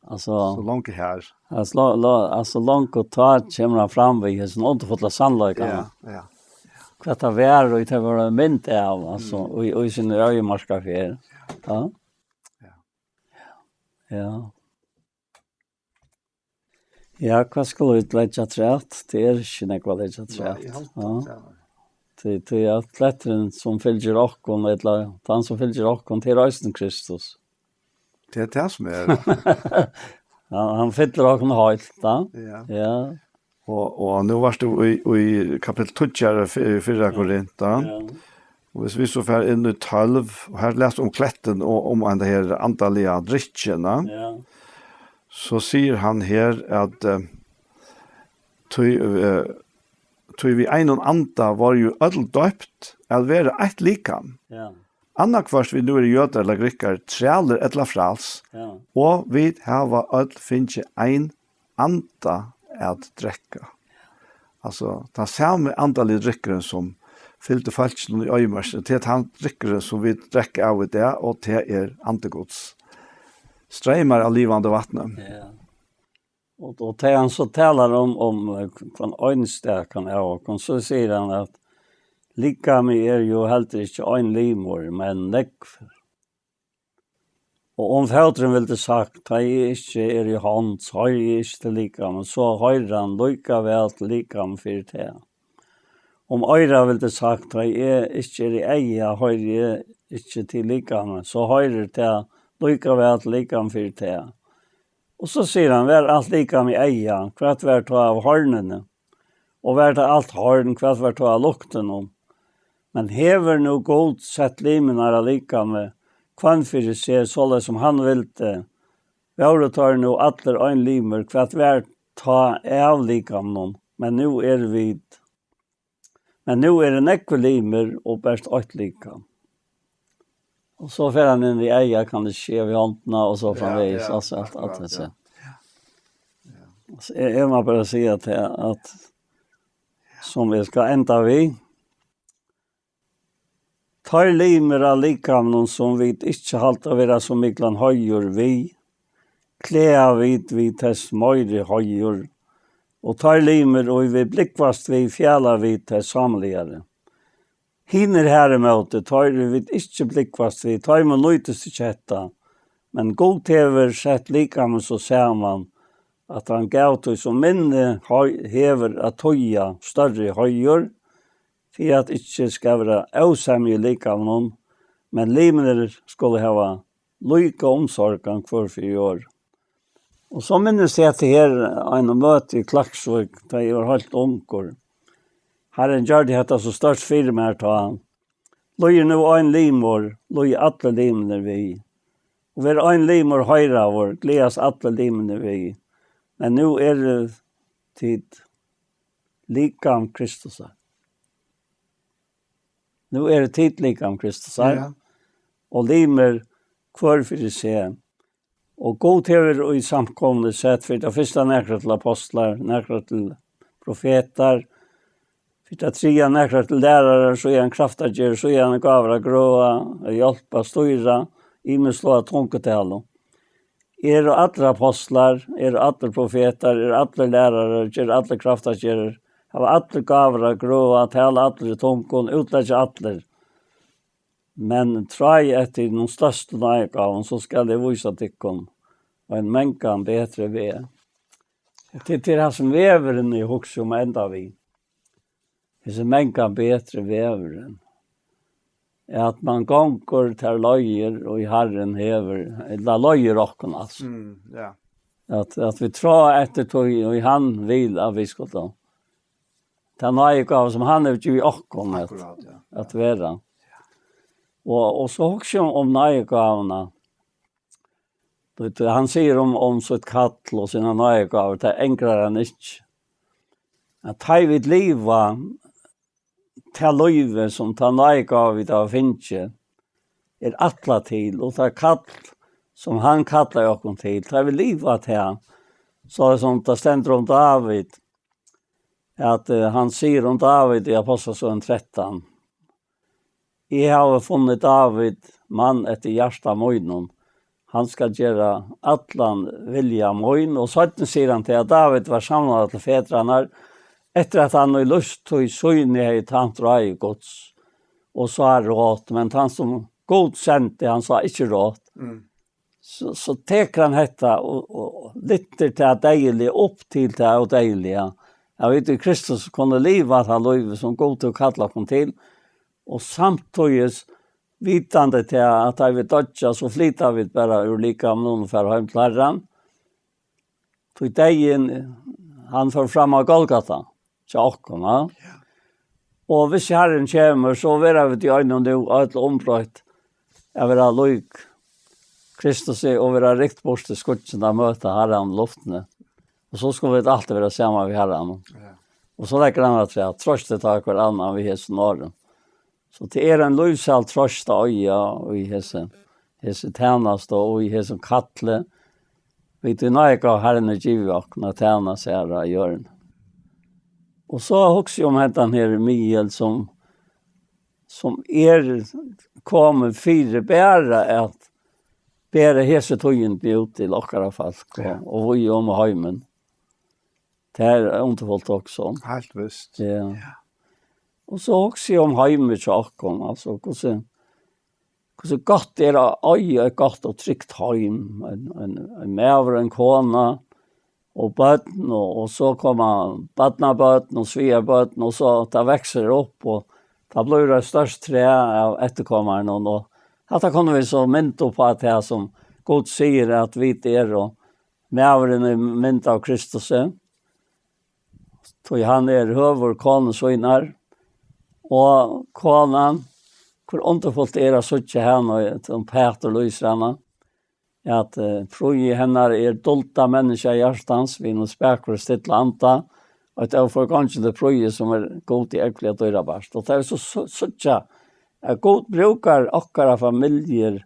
Altso, So langt her. altso, lo-, lo-, altso, longu tá kemur hann fram við hesum undurfulla sannleikanum. Ja, ja. Hvat tað var, og tað var ein mynd av, altso, Mm. í, í síni øyðimarkaferð. Ja. Ja. Ja. Ja, hvat skulu vit leggja afturat? Tað er ikki nógv at leggja Nei, afturat. eg haldi Ja. tað. Tí, tí at kletturin sum fylgir okkum, ella tann sum fylgir okkum, tað er eisini Kristus. Tað er tað sum er. Hann, hann fyllir okkum heilt, ja. Ja. Ja. Og, og nú vart tú í, í kapittul tíggju her í fy-, fyrra Korint, ja. Ja. Og hvis vi so fer inn í tólv, og her lesa um klettin og um henda her andaliga drykkin, ja. Ja. So sigur hann her at, eh, tí, eh, tí við einum anda vóru tit øll døypt at vera eitt likam. Ja. Annaðhvørt vit nú eru jødar ella grikkar, trælir ella fræls, Ja. og vit hava øll fingið ein anda at drekka. Altso, tann sami andaligi drykkurin sum fylgdi fólkinum í oyðimørkini, tað er tann drykkurin sum vit drekka av í dag, og tað er andi Guds. Streymar av livandi vatni. Ja. Og, og tað hann so talar um, um, eh, hvønn einstakan av okkum, so sigur hann at likamið er jú heldur ikki ein limur, men nógv. Og um fóturin vildi sagt, tá eg ikki eri hond, so hoyri eg ikki til likamið, so hoyrir hann líkavæl til likamið fyri tað. Um oyrað vildi sagt, tá eg ikki eri eyga, hoyri eg ikki til likamið, so hoyrir tað líkavæl til likamið fyri tað. Og so sigur hann, var alt likamið eyga, hvat var tá av hornini? Og var tað alt horn, hvat var tá av luktinum? Men hevur nú Gud sett limirnar á likamið, hvønn fyri seg, soleiðis sum hann vildi, vóru teir nú allir ein limur, hvat var tá av likamnum? Men nú eru vit, men nú eru nógvir limir og bert eitt likam. Og so fer hann inn í eyga, kann eg siga, við hondina og so Ja, framvegis, ja, altso, alt, alt akkurát, hetta. Ja. Ja. So eg, eg má bara siga at, at sum eg skal enda við, teir limir av likamnum, sum vit ikki halda vera so miklan heiður við, klæða vit við tess meiri heiður, og teir limir, ið vit blúgvast við, fjala vit tess sámligari. Hinir harumóti, teir ið vit ikki blúgvast við, teimum nýtist ikki hetta, men Gud hevur sett likamið so saman, at hann gav tí, sum minni hei-, hevur at týða, størri heiður, fyri at ikki skal vera ósemja í likamnum, men limirnir skulu hava líka umsorgan hvør fyri orð. Og so minnist eg hetta her, eina møti í Klaksvík, tá eg var heilt ungur. Harrin gjørdi hetta so stórt fyri mær tá. Líður nú ein limur, líða allir limirnir við. Og verður ein limur heiðraður, gleðast allir limirnir við. Men nú eru tit likam Kristusar. Nú eru tit likam Kristusar, Ja. og limir hvør fyri seg. Og Gud hevur í samkomuni sett fyri tað fyrsta nakrar til apostlar, nakrar til profetar, fyri tað triðja nakrar til lærarar, síðan kraftargerir, síðan gávur at grøða, at hjálpa, stýra, ymiskt slag av tungutalum. Eru allir apostlar, eru allir profetar, eru allir lærarar, gera allir kraftagerðir, hava allir gávur at grøða, tala allir í tungum, útleggja allir. Men tráið eftir hinum størstu náðigávum, so skal eg vísa tykkum ein mangan betri veg. Til, til hann sum vegurin, eg hugsi um enda við. Hesin mangan betri vegurin. At man gongur tær leiðir, og í Harrin hevur, ella leiðir okkum, altso. Mm, ja. At, at vit tráa eftir tí, og í hann vil, at vit skulu. Tað náðigáva sum hann hevur givið okkum at, Akkurát, ja. At vera. Og, og so hugsi eg um, um náðigávuna. Veit tú, hann sigur um, um sítt kall og sína náðigávur, tað angrar hann ikki. At tá vit liva tað lívið, sum tað náðigáva vit hava fingið, er ætlað til, og tað kall, sum hann kallar okkum til, tá vit liva tað, so er sum tað stendur um David, at, eh, hann sigur um David í Ápostlasøguni trettan: Eg havi funnið David, mann eftir hjarta mínum. Hann skal gera allan vilja mín. Og seinni sigur hann til, at David var samlaður til fedrarnar, eftir at hann í lívstíð síni hevði tænt ráði Guds og sá ráð, men tann sum Gud sendi, hann sá ikki ráð. Mm. So, so tekur hann hetta og, og lyftir tað deyðiliga upp til tað ódeyðiliga. At vit í Kristus kunnu liva tað lívið, sum Gud hevur kallað okkum til, og samtíðis vitandi til, at tá vit doyggja, so flyta vit bara úr likaminum og fara heim til Harran. Tí deyðin, hann fór fram á Golgata, hjá okkum, ja. Ja. Og hvis Harrin kemur, so verða vit í einum nú øll umbroytt, at vera lík Kristusi og vera rykt burt í skýggini at møta Harran í luftini. Og so skulu vit altíð vera saman við Harranum. Ja. Og so leggur hann afturat: Troystið tá hvør annan við hesum orðum. So tað er ein lívsæl troyst at eiga í hesi, hesi tænastu og í hesum kalli, vit í náðigávu Harrin hevur givið okkum at tæna sær á jørðini. Og so hugsi eg um hendan her miðil, sum, sum er komin fyri bara at bera hesi tíðindi út til okkara fólk og, Ja. og víða um heimin. Tað er undurfult okkum. Heilt vist. Ja. Ja. Og so hugsi eg um heimin hjá okkum, altso, hvussu, hvussu gott er at eiga eitt gott og trygt heim, ein, ein, ein maður, ein kona, og børn, og, og so koma barnabørn og svigarbørn, og so tað veksur upp, og tað blívur eitt stórt træ av eftirkomarum, og, og hatta kunnu vit so mynda upp á tað sum Gud sigur at vit eru, og maðurin er mynd av Kristusi, tí hann er høvur konu sínar, og konan, hvør undurfult er at síggja hana, og sum Pætur lýsir hana, at, eh, prýði hennara er dulda menniskja hjartans, við einum spakum og stilla anda, og eitt óforgongiligt prýði, sum er Gudi ógvuliga dýrabært. Og tað er so, so, síggja, at Gud brúkar okkara familjur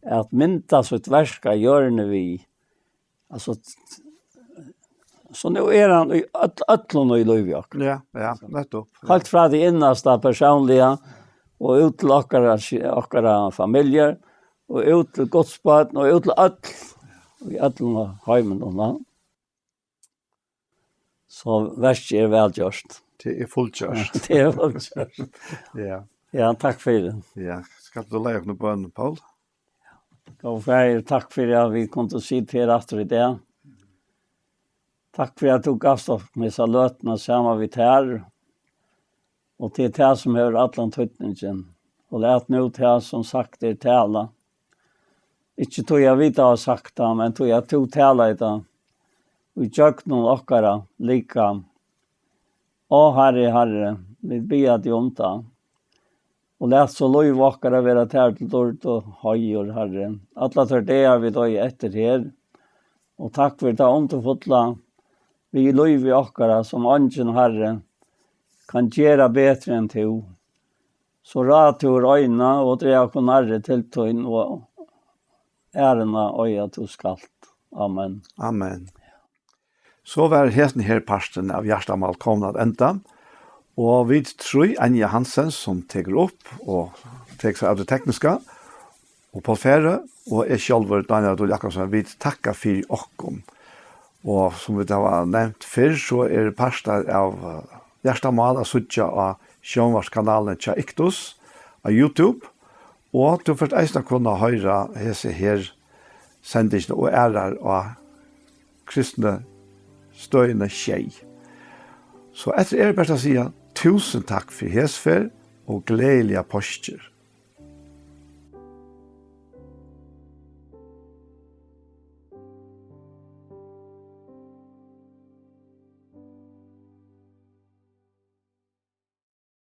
at mynda sítt verk á jørðini við. Altso, so nú er hann í øll-, øllum í lívi okkara. Ja, ja, nettupp. Ja. Heilt frá tí innasta persónliga og út til okkara, okkara familjur og út til Guds børn og út til øll í øllum heiminum, ja. So verkið er væl gjørt. Tað er fullgjørt. Tað er væl gjørt. Ja. Ja, takk fyri. Ja, skalt tú leiða okkum í bøn, Poul? Góði Faðir, takk fyri at vit kundu sita her aftur í dag. Takk fyri at tú gavst okkum hesa løtuna saman við tær. Og tað er tað sum hevur allan týdningin. Og lat nú tað sum sagt er tala. Ikki tí at vit hava sagt tað, men tí at tú talaði tað. Í gjøgnum okkara likam. Ó Harri, Harri, vit biðja teg um tað. Og lat so lív okkara vera tær til dýrd og heiður, Harri. Allar tær dagar vit eiga eftir her. Og takk fyri tað undurfulla við lívi okkara, sum eingin, Harri, kann gera betri enn tú. So ráð tú reina og drag okkum nærri til tín, og æruna eiga tú skalt. Amen. Amen. So var hesin her parturin av Hjartamál komin at enda, og vit trý, Anja Hansen, sum tekur upp og tekur seg av tí tekniska, Og Poul Færø og eg sjálvur, Dánjal Dul Jakobsen, vit takka fyri okkum. Og sum vit hava nevnt fyrr, so eru partar av, eh, Hjartamál at síggja á sjónvarpskanalini hjá Iktus á YouTube, og tú fert eisini at kunna hoyra hesi her sendingina og aðrar á kristnu støðini sjey. So eftir er bert at siga túsund takk fyri hesa ferð og gleðiligar páskir.